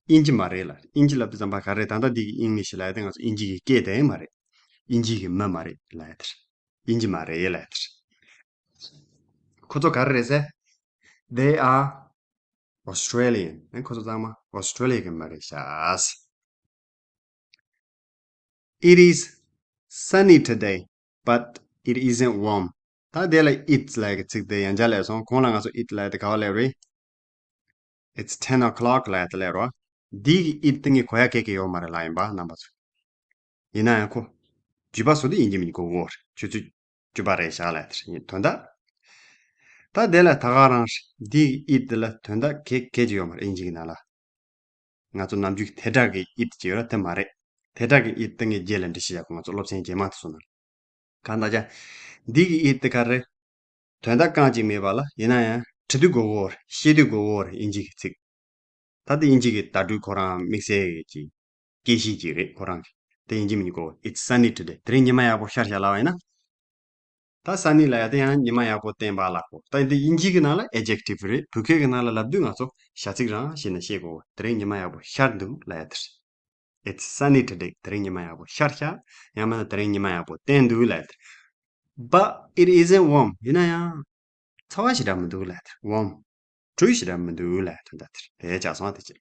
དབྱིན་ཇི་མ་རེད་ལ། དབྱིན་ཇི་ལབ་དུས་ཙམ་པ་ག་རེ། ད་ལྟ་འདི་གི་English ལབ་ཡ་དེ་ང་ཚོ་དབྱིན་ཇི་གི་སྐད་དེ་མ་རེད། དབྱིན་ཇི་གི་མི་མ་རེད་ལབ་ཡ་དེ་རེད། དབྱིན་ཇི་མ་རེད་ལབ་ཡ་དེ་རེད། ཁོ་ཚོ་ག་རེ་རེད་ཟེར། They are Australian. ཨེ། ཁོ་ཚོ་ཚང་མ་Australia གི་མི་རེད་ཤག It is sunny today, but it isn't warm. ད་དེ་ལ་it ལབ་ཡ་གི་ཚིག་དེ་ཡང་བསྐྱར་སླེབས་སོང་། གོང་ལ་ང་ཚོ་it ལབ་ཡ་དེ་ག་པར་སླེབས་རེད། It's ten o'clock ལབ་ཡ་དེ་ལབ་རོ། འདི་གི་it དེ་ངས་གོ་ཡ་ག་གེ་ཡོད་མ་རེད་ལབ་ཡིན་པ་རྣམ་པ་ཚོ། ཡིན་ན་ཡང་ཁོ། བརྗོད་པ་བཟོ་དུས་དབྱིན་ཇི་མི་གོ་གོ་རེད། ཆུ་ཚོད་བཅུ་པ་རེད་བཞག་ལབ་ཡ་དེ་རེད། དོན་དག་ད་དེ་ལ་ད་ག་རང་རེད། འདི་གི་it དེ་ལ་དོན་དག་ག་གེ་ཅིག་ཡོད་མ་རེད་དབྱིན་ཇི་གི་ནང་ལ། ང་ཚོ་ནམ་རྒྱུན་དེ་དག་གི་it ཅིག་ཡོད་ར་དེ་མ་རེད། དེ་དག་གི་it དེ་ངས་རྗེས་ལ་འགྲེལ་བཤད་བྱ་དགོས། ང་ཚོ་སློབ་ཚན་རྗེས་མ་དེ་སོང་ན། གང་ལྟར་ཀྱང་། འདི་གི་it དེ་ག་རེ། དོན་དག་རྐང་གཅིག་མེད་པ་ལ་ཡིན་ན་ཡང་བྲི་དུས་གོ་གོ་རེད། ཤེས་དུས་གོ་གོ་རེད། དབྱིན་ཇི་གི་ཚིག་ད་དེ་དབྱིན་ཇི་གི་བརྡ་སྤྲོད་ཁོ་རང་དམིགས་བསལ་གྱི་སྐད་གཤིས་ཅིག་རེད་ཁོ་རང་གི། དེ་དབྱིན་ཇི་མི་གོ། It's sunny today. དེ་རིང་ཉི་མ་ཡག་པོ་ཤར་བཞག་ལབ་པ་ཡིན་ན། ད་sunny ལབ་ཡ་དེ་ཡང་ཉི་མ་ཡག་པོ་བསྟན་པ་ལ་གོ། ད་འདི་དབྱིན་ཇི་གི་ནང་ལ་adjective རེད། བོད་སྐད་གི་ནང་ལ་ལབ་དུས་ང་ཚོ་བྱ་ཚིག་རང་བྱས་ནས་བཤད་དགོས། དེ་རིང་ཉི་མ་ཡག་པོ་ཤར་འདུག་ལབ་ཡ་དེ་རེད། It's sunny today. དེ་རིང་ཉི་མ་ཡག་པོ་ཤར་ཤག་ཡང་མིན་ན་དེ་རིང་ཉི་མ་ཡག་པོ་བསྟན་འདུག་ལབ་ཡ་དེ་རེད། But it isn't warm. ཡིན་ན་ཡང་ཚ་བ་ཞེ་དྲག་མི་འདུག་ལབ་ཡ་དེ་རེད། Warm. དྲོ་ཞེ་དྲག་མི་འདུག་ལབ་ཡ་དོན་དག་དེ་རེད། དེ་ཆགས་སོང་བ་དེ་ཅི།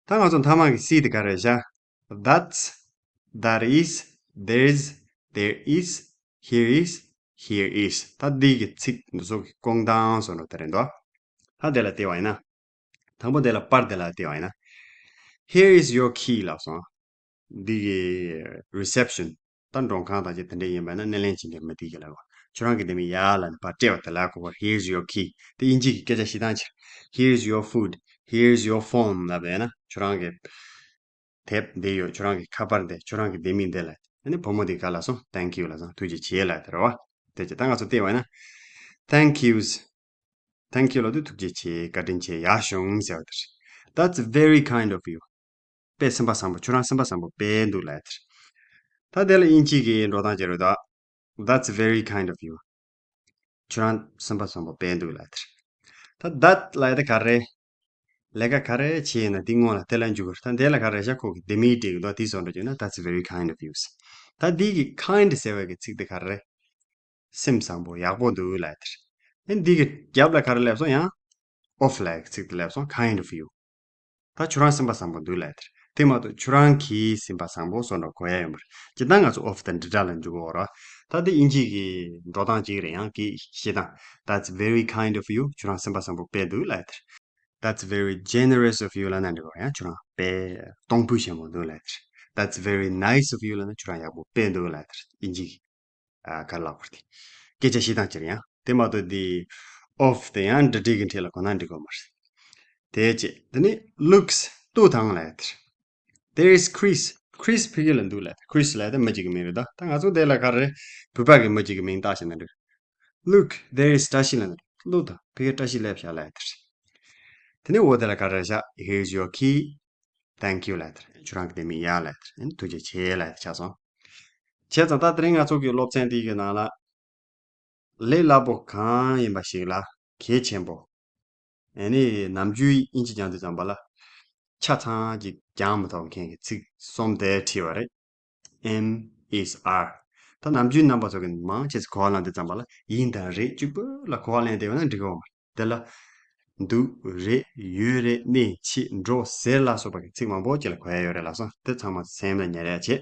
ད་ང་ཚོ་མཐའ་མ་གི་སི་དེ་ག་རེ་བཞག That's, that is, there's, there is, here is, here is. ད་འདི་གི་ཚིག་འདི་ཚོ་གི་སྐོང་སྟངས་སོགས་འགྲོ་དེ་རེད་འདུག་ད་དེ་ལ་བལྟས་པ་ཡིན་ན། དང་པོ་དེ་ལ་པར་དེ་ལ་བལྟས་པ་ཡིན་ན། Here is your key ལབ་སོང་། འདི་གི་reception ད་མགྲོན་ཁང་དང་ཅི་དེ་འདྲ་ཡིན་པ་ན་སྣེ་ལེན་བྱེད་མཁན་མི་དེ་གི་ལ་གོ། ཁྱོད་རང་གི་དེ་མིན་ཡ་ལ་ནི་པར་སྤྲད་པ་དེ་ལ་གོ། Here's your key. དེ་དབྱིན་ཇི་གི་སྐད་ཆ་བཤད་སྟངས་ཕྱིར། Here's your food. Here's your phone ལབ་པས་ན་ཁྱོད་རང་གི་དེབ་འདི་ཡོད། ཁྱོད་རང་གི་ཁ་པར་འདི། ཁྱོད་རང་གི་ལྡེ་མིག་འདི་ལ། ཨ་ནི་བུ་མོ་འདི་ག་ལ་སོང་། Thank you ལབ་སོང་། ཐུགས་རྗེ་ཆེ་ལབ་དེ་རེད་བ། དེ་ཅི་ད་ང་ཚོ་བལྟས་པ་ཡིན་ན། Thank yous. Thank you ལབ་དུས་ཐུགས་རྗེ་ཆེ། བཀའ་དྲིན་ཆེ། ཡག་བྱུང་ཟེར་བ་དེ་རེད། That's very kind of you. དཔེ་སེམས་པ་བཟང་པོ། ཁྱོད་རང་སེམས་པ་བཟང་པོ་དཔེ་འདུག་ལབ་དེ་རེད། ད་དེ་ལ་དབྱིན་ཇི་གི་འགྲོ་སྟངས་བྱེད་རོགས་དང་། That's very kind of you. ཁྱོད་རང་སེམས་པ་བཟང་པོ་དཔེ་འདུག་ལབ་དེ་རེད། ད་that ལབ་ཡ་དེ་ག་རེ། ལས་ཀ་ག་རེ་བྱས་ཡིན་ན་དེ་སྔོན་ལ་དེ་ལ་འཇུག་གི་རེད། ད་དེ་ལ་ག་རེ་བྱ། ཁོ་གི་ལྡེ་མིག་སྤྲད་གི་འདུག་དེ་སོགས་འགྲོ་རྒྱུ་ན། That's very kind of you. ད་འདི་གི་kind ཟེར་བའི་གི་ཚིག་དེ་ག་རེ། སེམས་བཟང་པོ་ཡག་པོ་འདུག་ལབ་དེ་རེད། ཨེ་འདི་གི་རྒྱབ་ལ་ག་རེ་སླེབས་སོང་། ཡང་of ལབ་ཡ་གི་ཚིག་དེ་སླེབས་སོང་། Kind of you. ད་ཁྱོད་རང་སེམས་པ་བཟང་པོ་འདུག་ལབ་དེ་རེད། དེ་མ་གཏོགས་ཁྱོད་རང་གིས་སེམས་པ་བཟང་པོ་བཟོ་འདྲ་གོ་ཡ་ཡོད་མ་རེད། སྤྱིར་བཏང་ང་ཚོ་of དང་འབྲེལ་སྒྲ་ལ་འཇུག་གི་ཡོད་རེད། ད་དེ་དབྱིན་ཇི་གི་འགྲོ་སྟངས་གཅིག་རེད། ཡང་གི་བཤད་སྟངས། That's very kind of you. ཁྱོད་རང་སེམས་པ་བཟང་པོ་དཔེ་འདུག་ལབ་དེ་རེད། That's very generous of you ལབ་ན་འགྲིག་གི་ཡོད་རེད། ཡང་ཁྱོད་རང་དཔེ་གཏོང་ཕོད་ཆེན་པོ་འདུག་ལབ་དེ་རེད། That's very nice of you ལབ་ན་ཁྱོད་རང་ཡག་པོ་དཔེ་འདུག་ལབ་དེ་རེད། དབྱིན་ཇི་གི་ཨ་ག་རེ་ལབ་དགོས་རེད། སྐད་ཆ་བཤད་སྟངས་ཅིག་རེད། ཡང་དེ་མ་གཏོགས་འདི་of དེ་ཡང་འབྲེལ་སྒྲའི་གི་འཕྲད་ལ་གོ་ན་འགྲིག་གི་མ་རེད། དེ་བྱས། དེ་ནས་looks ལྟོས་དང་ལབ་ཡ་དེ་རེད། There is Chris. Chris ཕ་གི་ལ་འདུག་ལབ་ཡ་དེ། Chris ལབ་ཡ་དེ་མི་གཅིག་གི་མིང་རེད་ད། ད་ང་ཚོ་དེ་ལ་ག་རེ། བོད་པ་གི་མི་གཅིག་གི་མིང་བཏགས་བྱས་ན་འགྲིག Look, there is བཀྲ་ཤིས་ལབ་ཡ་དེ་རེད། ལྟོས་དང་། ཕ་གིར་བཀྲ་ཤིས་སླེབས་བཞག་ལབ་ཡ་དེ་རེད། དེ་ནས་འོ་དེ་ལ་ག་རེ་བཞག Here's your key. Thank you ལབ་ཡ་དེ་རེད། ཁྱོད་རང་གི་ལྡེ་མིག་ཡ་ལབ་ཡ་དེ་རེད། ཐུགས་རྗེ་ཆེ་ལབ་ཡ་དེ་ཆགས་སོང་། བྱས་ཙང་ད་དེ་རིང་ང་ཚོ་གི་སློབ་ཚན་འདི་གི་ནང་ལ། ལས་སླ་པོ་གང་ཡིན་པ་ཞིག་ལ་གལ་ཆེན་པོ། ཨ་ནི་ནམ་རྒྱུན་དབྱིན་ཇི་སྦྱང་དུས་ཙམ་པ་ལ་ཆ་ཚང་གཅིག་སྦྱང་མི་ཐུབ་མཁན་གྱི་ཚིག་གསུམ་དེ་བྲིས་པ་རེད། Am, is, are. ད་ནམ་རྒྱུན་རྣམ་པ་ཚོ་གིས་མང་ཆེ་ཚོ་གོ་བ་བླངས་དུས་ཙམ་པ་ལ་ཡིན་དང་རེད་གཅིག་པོ་ལ་གོ་བ་ལེན་བསྡད་ཡོད་ན་འགྲིག་གི་ཡོད་མ་རེད། དེ་ལ་འདུག་རེད། ཡོད་རེད། ནས། བྱས། འགྲོ། ཟེར་ལ་སོགས་པ་གི་ཚིག་མང་པོ་ཅིག་ལ་གོ་ཡ་ཡོད་རེད་ལགས་སོ། དེ་ཚང་མ་སེམས་ལ་ཉར་ཡ་བྱེད།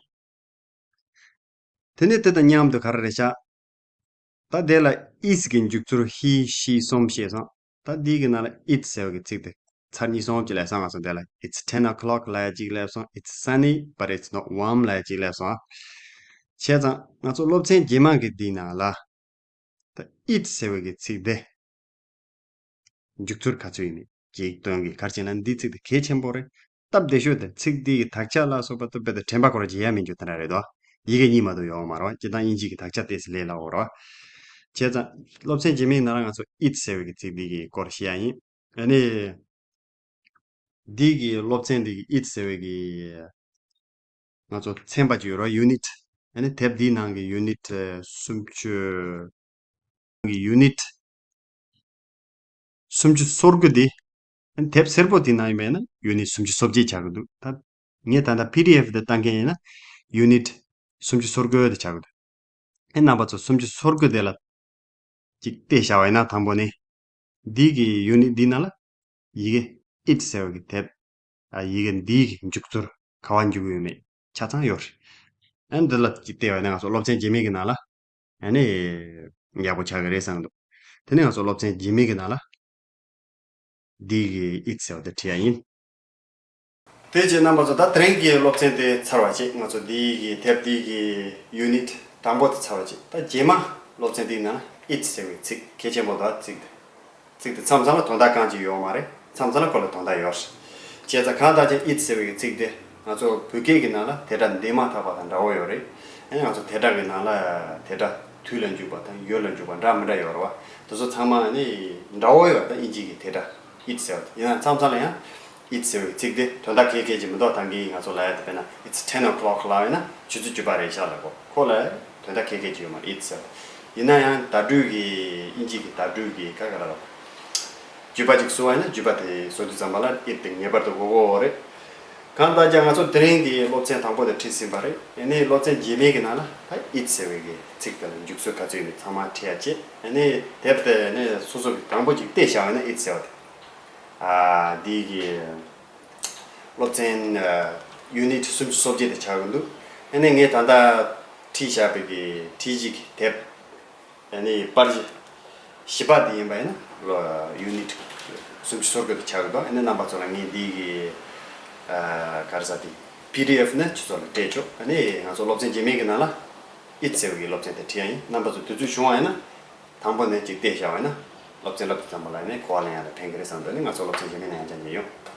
དེ་ནས་དེ་དང་མཉམ་དུ་ག་རེ་རེད་ཤག་ད་དེ་ལ་is གི་མཇུག་ཚུར་he, she གསུམ་བཤད་སོང་། ད་འདི་གི་ནང་ལ་it ཟེར་བ་གི་ཚིག་དེ་ཚར་གཉིས་གསུམ་ཅིག་སླེབས་སོང་། ང་ཚོ་དེ་ལ། It's ten o'clock ལབ་ཡ་གཅིག་སླེབས་སོང་། It's sunny but it's not warm ལབ་ཡ་གཅིག་སླེབས་སོང་། བྱས་ཙང་ང་ཚོ་སློབ་ཚན་རྗེས་མ་གི་འདིའི་ནང་ལ། ད་it ཟེར་བ་གི་ཚིག་དེ། མཇུག་ཚུར་ག་ཚོད་ཡིན་ནི་ཅིག་སྟོན་གི། ག་རེ་བྱས་ན་འདིའི་ཚིག་དེ་གལ་ཆེན་པོ་རེད། སྟབས་བདེ་ཤོས་དེ་ཚིག་འདི་གི་དག་ཆ་ལ་སོགས་པ་ད་དཔེ་དེ་དྲན་པ་སྐོར་བརྗེ་ཡ་མི་འགྱུར་དེ་འདྲ་རེད་དོ། ཡི་གེ་གཉིས་མ་གཏོགས་ཡོད་མ་རེད་བ། སྤྱིར་བཏང་དབྱིན་ཇི་གི་དག་ཆ་ཏོག་ཙམ་ལས་སླ་བོ་རེད་བ། བྱས་ཙང་སློབ་ཚན་རྗེས་མའི་ནང་ལ་ང་ཚོ་it ཟེར་བའི་གི་ཚིག་འདི་གི་སྐོར་བཤད་ཡ་ཡིན། ཨ་ནི། འདི་གི་སློབ་ཚན་འདི་གི་it ཟེར་བའི་གི་ང་ཚོ་ཚན་པ་ཅིག་ཡོད་རེད་བ། unit། ཨ་ནི་དེབ་འདིའི་ནང་གི་unit་སུམ་ཅུ། གི་unit་སུམ་ཅུ་སོ་དགུ་འདི། ཨ་ནི་དེབ་སེར་པོ་དེའི་ནང་ཡིན་པ་ཡིན་ན་unit་སུམ་ཅུ་སོ་བརྒྱད་ཆགས་ཀྱི་འདུག་ད་ངས་ད་ལྟ་PDF་དེ་བཏང་མཁན་ཡིན་ན་unit་སུམ་ཅུ་སོ་དགུ་དེ་ཆགས་ཀྱི་འདུག་ཨ་ནི་རྣམ་པ་ཚོ་སུམ་ཅུ་སོ་དགུ་དེ་ལ་ཅིག་བལྟས་བཞག་པ་ཡིན་ན། དང་པོ་ནི། འདི་གི་unit་འདི་ནང་ལ་ཡི་གེ་it་ཟེར་བ་གི་དེབ། ཨ། ཡི་གེ་འདིའི་གི་མཇུག་ཚུར་ག་པར་འཇུག་གི་ཡོད་མེད་ཆ་ཚང་ཡོད་རེད། ཨ་ནི་འདི་ལ་ཅིག་བལྟས་པ་ཡིན་ན་ང་ཚོ་སློབ་ཚན་རྗེས་མའི་གི་ནང་ལ་ཨ་ནི་ཡག་པོ་ཆགས་ཀྱི་རེད་བསམ་གྱི་འདུག་དེ་ནས་ང་ཚོ་སློབ་ཚན་རྗེས་མའི་གི་ནང་ལ་ འདི་གི་it ཟེར་བ་དེ་བྲིས་ཡ་ཡིན། དེ་རྗེས་རྣམ་པ་ཚོ་ད་དེ་རིང་གི་སློབ་ཚན་དེ་ཚར་བ་བྱེད། ང་ཚོ་འདི་གི་དེབ་འདི་གི་unit དང་པོ་དེ་ཚར་བ་བྱེད། ད་རྗེས་མ་སློབ་ཚན་འདིའི་ནང་ལ་it ཟེར་བའི་ཚིག་གལ་ཆེན་པོ་དང་ཚིག་དེ། ཚིག་དེ་མཚམས་མཚམས་ལ་དོན་དག་རྐང་གཅིག་ཡོད་མ་རེད། མཚམས་མཚམས་ལ་ཁོ་ལ་དོན་དག་ཡོད་རེད། བྱས་ཙང་གང་ལྟར་ཀྱང་it ཟེར་བའི་ཚིག་དེ་ང་ཚོ་བོད་སྐད་ཀྱི་ནང་ལ་དེ་སྒྲ་འདས་མ་ཐག་པ་དང་འདྲ་བོ་ཡོད་རེད། ཨ་ནི་ང་ཚོ་དེ་སྒྲ་གི་ནང་ལ་དེ་སྒྲ་དུས་ལ་འཇུག་པ་དང་ཡུལ་ལ་འཇུག་པ་འདྲ་མི་འདྲ་ཡོད་རེད་བ། དེ་ཚོ་ཚང་མ་ནི་འདྲ་བོ་ཡོད། ད་དབྱིན་ཇི་གི་དེ་སྒྲ་it ཟེར་བ་དེ་ཡིན་ན་མཚམས་མཚམས་ལ་ཡང་it ཟེར་བའི་ཚིག་དེ་དོན་དག་གལ་གལ་ཅིག་མི་འདུག་ད་གིན་ང་ཚོ་ལབ་ཡ་དེ་དཔེར་ན་it's ten o'clock ལབ་ཡིན་ན་ཆུ་ཚོད་བཅུ་པ་རེད་ཤག་ལབ་གོ། ཁོ་ལ་དོན་དག་གལ་གལ་ཅིག་ཡོད་མ་རེད། it ཟེར་བ་དེ། ཡིན་ན་ཡང་བརྡ་སྤྲོད་ཀྱི་དབྱིན་ཇི་གི་བརྡ་སྤྲོད་ཀྱི་ག་ག་ལ་ལབ། བརྗོད་པ་ཅིག་བཟོ་བ་ཡིན་ན་བརྗོད་པ་དེ་བཟོ་དུས་ཙམ་པ་ལ་it དེ་ངེས་པར་དུ་དགོས་ཀྱི་ཡོད་རེད། གང་ལྟར་ཀྱང་ང་ཚོ་དེ་རིང་གི་སློབ་ཚན་དང་པོ་དེ་ཁྲིད་ཟིན་པ་རེད། ཨ་ནི་སློབ་ཚན་རྗེས་མའི་གི་ནང་ལ་ད་it ཟེར་བའི་གི་ཚིག་དེ་ལ་འཇུག་སྲོལ་ག་ཚོད་ཡོད་མེད་ཚང་མ་ཁྲིད་ཡ་བྱེད། ཨ་ནི་དེབ་དེ་ནི་སོ་སོ་གི་དང་པོ་ཅིག་བལྟས་བཞག་པ་ཡིན་ན་it ཟེར་བ་དེ། ཨ་འདི་གི་སློབ་ཚན་ཨ་unit སུམ་ཅུ་སོ་བརྒྱད་དེ་ཆགས་ཀྱི་འདུག་ཨ་ནི་ངས་ད་ལྟ་ཁྲིད་བཞག་པའི་གི་ཁྲིད་གཞི་གི་དེབ། ཨ་ནི་པར་བཞི་པ་འདི་ཡིན་པ་ཡིན་ན་unit སུམ་ཅུ་སོ་དགུ་དེ་ཆགས་ཀྱི་འདུག་ཨ་ནི་རྣམ་པ་ཚོ་ལ་ངས་འདི་གི་ཨ་ག་རེ་ཟེར་དེ་PDF ནི་ཁྱེད་ཚོ་ལ་སྤྲད་ཆོག་ཨ་ནི་ང་ཚོ་སློབ་ཚན་རྗེས་མའི་གི་ནང་ལ་it ཟེར་བའི་སློབ་ཚན་དེ་ཁྲིད་ཡ་ཡིན། རྣམ་པ་ཚོ་དུས་ཚོད་བྱུང་བ་ཡིན་ན་དང་པོ་ནས་ཅིག་བལྟས་བཞག་པ་ཡིན་ན་སློབ་ཚན་སློབ་དུས་ཙམ་པ་ལ་ཡིན་ནའི་གོ་བ་ལེན་ཡ་ལ་ཕན་གི་རེད་བསམ་འདུག་ཨ་ནི་ང་ཚོ་སློབ་ཚན་རྗེས་མའི་ནང་ཡང་བཅར་གྱི་ཡོང་།